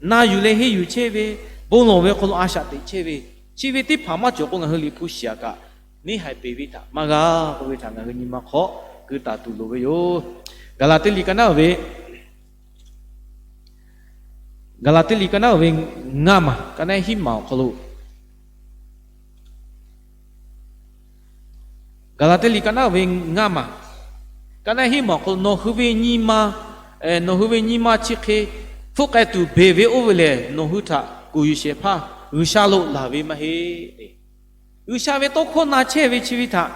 na yuˬ leh henˇ yuˬ chehˇ ve, bon lawˬ ve awˬ hk'aw lo a shaꞈ teꞈ chehˇ ve, chi ve teˇ hpaˍ maˇ cawˬ k'o ngaˬ hui Liꞈ hpu shiˍ a kaꞈ, neˇ haiˬ beˬ ve htaꞈ maˇ g'a k'oˆ ve htaꞈ ngaˬ hui nyi ma hk'aw keu taˍ tuˬ loˍ ve yoˬ. Gaˍlaˍtiˆ liꞈ ka naˆ ve, Gaˍlaˍtiˆ liꞈ ka naˆ ve ngaˇ maˬ, ka naˆ hiˉ maˬ awˬ hk'aw lo, Gaˍlaˍtiˆ liꞈ ka naˆ ve ngaˇ maˬ, ka naˆ hiˉ maˬ awˬ hk'aw lo, nawˬ hui ve nyi ma, nawˬ hui ve nyi ma chi hk'e hpfuhˆ k'ai tuˬ beˬ ve oˇ ve lehˬ, nawˬ hui htaꞈ kuˬ yuˬ shehˍ hpaˇ G'uiˬsha lo laˬ ve maˇ heˆ. G'uiˬsha ve tawˇ hkawˇ na chehˇ ve chi ve htaꞈ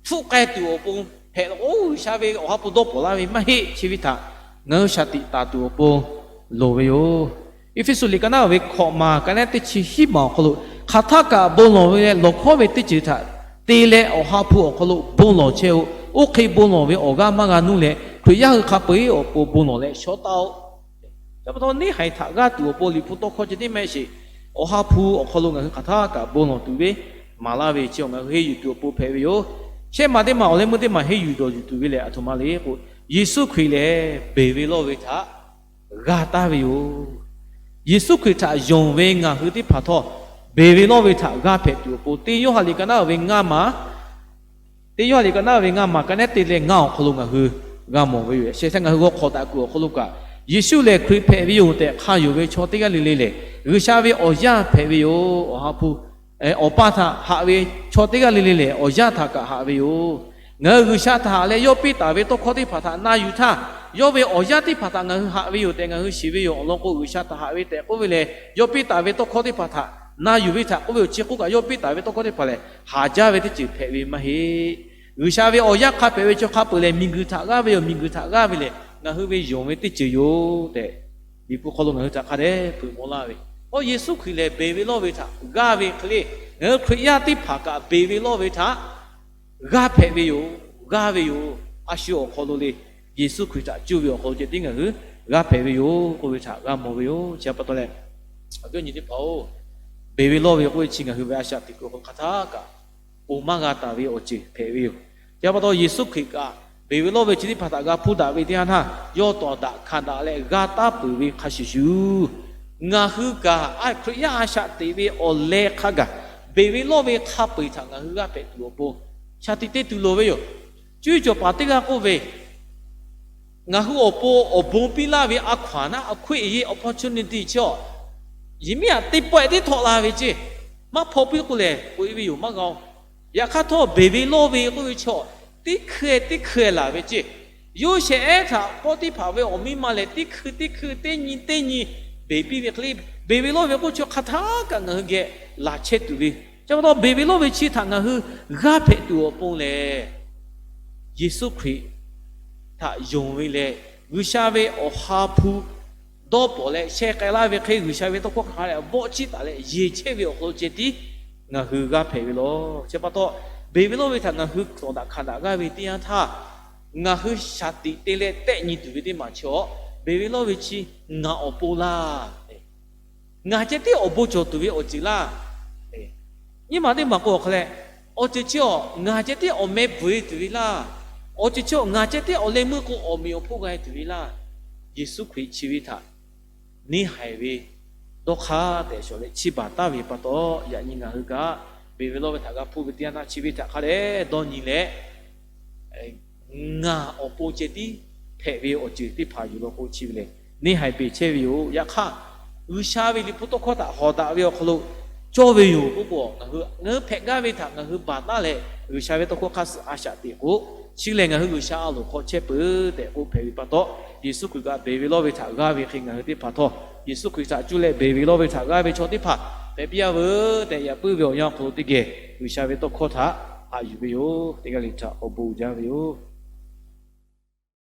hpfuhˆ k'ai tuˬ awˬ pon hpehꞈ la k'o, G'uiˬsha ve Awˬ ha hpu dawˇ pawˍ laˇ ve maˇ heˆ. Chi ve htaꞈ ngaˬ hui shaˍ tiꞈ taˍ tuˬ awˬ pon loˍ ve yoˬ. Eˇfeˇsuꞈ liꞈ ka naˆ ve hkawꞈ maˬ, ka naˆ teˇ chi hiˉ maˬ awˬ hk'aw lo, hk'aˬ htaˇ kaꞈ bon lawˬ ve leh lawˬ hkawˉ ve teˇ ceuˬ htaꞈ te leh Awˬ ha hpu awˬ hk'aw lo bon lawˬ chehˇ-oˆ. Oˇ hk'e bon lawˬ ve awˬ g'aˇ maˇ g'a nuˇ leh, Hkriꞈ yaˇ hui hk'a peu-eˬ awˬ pon bon lawˬ leh shawˉ taˍ-oˆ. Chi pa taw, neˇ haiˬ htaꞈ g'aˇ tuˬ awˬ pon Liꞈ hpu tawˇ hkawˇ ceh tiˉ maˇ heˆ sheˍ. Awˬ ha hpu awˬ hk'aw lo ngaˬ hui hk'aˬ htaˇ kaꞈ bon lawˬ tuˬ ve maˍ laˇ ve chi ngaˬ hui henˇ yuˬ tuˬ awˬ pon hpehꞈ ve yoˬ. Shehˆ maˬ teˇ maˬ awˬ leh meuˇ teˇ maˬ henˇ yuˬ dawˬ yuˬ tuˬ ve lehˬ, aˬ htoꞈ ma le k'o, Yeˍsuˆ Hkriꞈ lehˬ beˬ ve lawˇ ve htaꞈ g'a taˍ ve yoˬ. Yeˍsuˆ Hkriꞈ htaꞈ yonˍ ve ngaˬ hui teˇ hpaˍ htawˇ, beˬ ve lawˇ ve htaꞈ g'a hpehꞈ tuˬ awˬ pon, teˇ Yoˇhanˬ liꞈ ka naˆ ve ngaˇ maˬ, teˇ Yoˇhanˬ liꞈ ka naˆ ve ngaˇ maˬ, ka naˆ teˇ leh ngaˇ awˬ hk'aw lo ngaˬ hui g'a mawˬ ve yoˬ. Shehˍ htaˇ ngaˬ hui g'aw hk'awꞈ daꞈ kuiˬ awˬ hk'aw lo kaꞈ, Yeˍsuˆ lehˬ Hkriꞈ hpehꞈ ve yoˬ tehꞈ hk'a yonˍ ve chaw teˇ g'aˇ le le lehˬ, G'uiˬsha ve awˬ yaˇ hpehꞈ ve yoˬ. Awˬ ha hpu, awˬ pa htaꞈ haꞈ ve chaw teˇ g'aˇ le le lehˬ, awˬ yaˇ htaꞈ kaꞈ haꞈ ve yoˬ. Ngaˬ hui G'uiˬsha htaꞈ haꞈ leh yawˇ piˇ taˍ ve tawˇ hkawˇ teˇ hpaˍ htaꞈ na yuˬ htaˇ, yawˇ ve awˬ yaˇ teˇ hpaˍ htaꞈ ngaˬ hui haꞈ ve yoˬ tehꞈ ngaˬ hui shiˍ ve yoˬ. Awˬ lawn k'o, G'uiˬsha htaꞈ haꞈ ve tehꞈ k'oˆ ve lehˬ, yawˇ piˇ taˍ ve tawˇ hkawˇ teˇ hpaˍ htaꞈ na yuˬ ve htaꞈ k'oˆ ve yoˬ. Chi k'oˆ kaꞈ, yawˇ piˇ taˍ ve tawˇ hkawˇ teˇ hpaˍ lehˬ, haˍ jaˇ ve teˇ ceuˬ hpehꞈ ve maˇ heˆ. G'uiˬsha ve awˬ yaˇ hk'a hpehꞈ ve chaw hk'a peuˬ lehˬ, miˬguiˬ htaꞈ g'aˇ ve yoˬ. Miˬguiˬ htaꞈ g'aˇ ve lehˬ, ngaˬ hui ve yonˍ ve teˇ ceuˬ yoˬ tehꞈ, Liꞈ hpu hk'aw lo ngaˬ hui htaꞈ hk'a dehꞈ hpeuꞈ maw laˇ ve. Awˬ, Yeˍsuˆ Hkriꞈ lehˬ beˬ ve lawˇ ve htaꞈ g'aˇ ve hk'e le, ngaˬ hui Hkriꞈ yaˇ teˇ hpaˍ kaꞈ beˬ ve lawˇ ve htaꞈ g'aˇ hpehꞈ ve yoˬ. G'aˇ ve yoˬ. A shu awˬ hk'aw lo le, Yeˍsuˆ Hkriꞈ htaꞈ cuˇ ve awˬ hk'aw lo ceh tiˉ ngaˬ hui g'aˇ hpehꞈ ve yoˬ k'oˆ ve htaꞈ g'a mawˬ ve yoˬ. Chi pa taw leh, awˬ viˉ awˬ nyi teˇ hpaˍ-oˬ, beˬ ve lawˇ ve k'oˆ ve chi ngaˬ hui ve a shaꞈ teꞈ kuiˬ awˬ hk'aw hk'aˬ htaˇ kaꞈ oˍ maˇ g'a taˍ ve awˬ ceuˬ hpehꞈ ve yoˬ. Chi pa taw Yeˍsuˆ Hkriꞈ kaꞈ beˬ ve lawˇ ve chi teˇ hpaˍ htaꞈ g'a hpuˇ daꞈ ve teˇ yanˇ htaˇ, yawˇ tawˍ daꞈ hkanˍ daꞈ leh g'a taˉ peuˬ ve hk'a shuˍ shuˍ, ngaˬ hui kaꞈ Hkriꞈ yaˇ a shaꞈ teꞈ ve awˬ leh hk'a gaˬ beˬ ve lawˇ ve hk'a peu-eˬ htaꞈ ngaˬ hui g'aˇ hpehꞈ tuˬ awˬ pon shaˍ tiꞈ te tuˬ loˍ ve yoˬ. Cuˇ yiˍ cawˬ paˍ teˇ g'aˇ k'oˆ ve, ngaˬ hui awˬ pon awˬ bon piˇ laˇ ve a hkaw-anˬ naˉ, a hkawehˇ ye, opportunity chi-awˬ, yehˬ miˉ aꞈ teˇ pawehˇ tiˉ htawˆ la ve ceˇ. Maˇ hpaw piˇ k'o lehˬ, k'oꞈ-e ve yoˬ, maˇ g'a-oˬ. Yaꞈ hk'aˇ htawˇ, beˬ ve lawˇ ve k'oˆ ve chi-awˬ, teˇ hkui-e teˇ hkui-e laˬ ve ceˇ. Yoˇsehꞈ ehˉ htaꞈ Poˇtiˇhpaˍ ve awˬ miˇ ma lehˬ, teˇ hkui teˇ hkui, teˇ nyi teˇ nyi beˬ piˇ ve hk'e le, beˬ ve lawˇ ve k'oˆ chi hk'aˬ htaˇ kaꞈ ngaˬ hui geh laˬ chehˇ tuˬ ve. Chi pa taw, beˬ ve lawˇ ve chi htaꞈ ngaˬ hui g'aˇ hpehꞈ tuˬ awˬ pon lehˬ, Yeˍsuˆ Hkriꞈ htaꞈ yonˍ ve leh, G'uiˬsha ve Awˬ ha hpu dawˇ pawˍ leh sheh k'ai laˇ ve hk'e, G'uiˬsha ve tawˇ hkawˇ hk'a leh vawˆ chiˇ taˍ leh yeˬ chehˇ ve awˬ hk'aw lo ceh tiˉ ngaˬ hui g'aˇ hpehꞈ ve lawˬ. Chi pa taw, beˬ ve lawˇ ve htaꞈ ngaˬ hui tawˍ daꞈ hkanˍ daꞈ g'aˇ ve teˇ yanˇ htaˇ, ngaˬ hui shaˍ tiꞈ te leh tehˆ nyi tuˬ ve teˇ maˬ chi-awˬ, beˬ ve lawˇ ve chi ngaˬ awˬ pon laˇ, ngaˬ ceh tiˉ awˬ bon cawˬ tuˬ ve awˬ ceuˬ laˇ. Nyiˇ maˬ teˇ maˬ k'o awˬ hk'a leh, awˬ ceuˬ chi-awˬ ngaˬ ceh tiˉ awˬ meh bvuhˬ e tuˬ ve laˇ. Awˬ ceuˬ chi-awˬ ngaˬ ceh tiˉ awˬ leh meuˇ k'o awˬ meꞈ awˬ hponˇ g'a e tuˬ ve laˇ. Yeˍsuˆ Hkriꞈ chi ve htaꞈ neˇ haiˬ ve dawˇ hk'aˇ tehꞈ shawˍ leh chiˇ baˬ taˍ ve pa taw, yaꞈ nyi ngaˬ hui kaꞈ beˬ ve lawˇ ve htaꞈ g'a hpuˇ ve teˇ yanˇ htaˇ chi ve htaꞈ hk'a dehꞈ dawˇ nyi leh, ngaˬ awˬ pon ceh tiˉ hpehꞈ ve awˬ ceuˬ teˇ hpaˍ yuˬ law k'o chi ve lehˬ, neˇ haiˬ peˬ chehˇ ve yoˬ. Yaꞈ hk'aˇ, G'uiˬsha ve Liꞈ hpu tawˇ hkawˇ htaꞈ hawˍ daꞈ ve awˬ hk'aw lo cawˇ ve yoˬ k'oˆ k'o, ngaˬ hui ngaˬ hui hpehꞈ gaˇ ve htaꞈ ngaˬ hui baˬ taˉ leh, G'uiˬsha ve tawˇ hkawˇ hk'aˇ suh a shaꞈ teꞈ k'o, chi lehˬ ngaˬ hui G'uiˬsha a loˍ hk'aw chehˇ peuˬ tehꞈ k'oˆ hpehꞈ ve pa taw, Yeˍsuˆ Hkriꞈ kaꞈ beˬ ve lawˇ ve htaꞈ g'aˇ ve hk'e ngaˬ hui teˇ hpaˍ htawˇ, Yeˍsuˆ Hkriꞈ htaꞈ cuˇ leh beˬ ve lawˇ ve htaꞈ g'aˇ ve chaw teˇ hpaˍ hpehꞈ piˇ-a veuˬ tehꞈ yaꞈ puiˉ ve awˬ yanˇ awˬ hk'aw lo teˇ geh G'uiˬsha ve tawˇ hkawˇ htaꞈ haꞈ yuˬ ve yoˬ. Teˇ g'aˇ le htaꞈ awˬ bon uiˍ jaˇ ve yoˬ.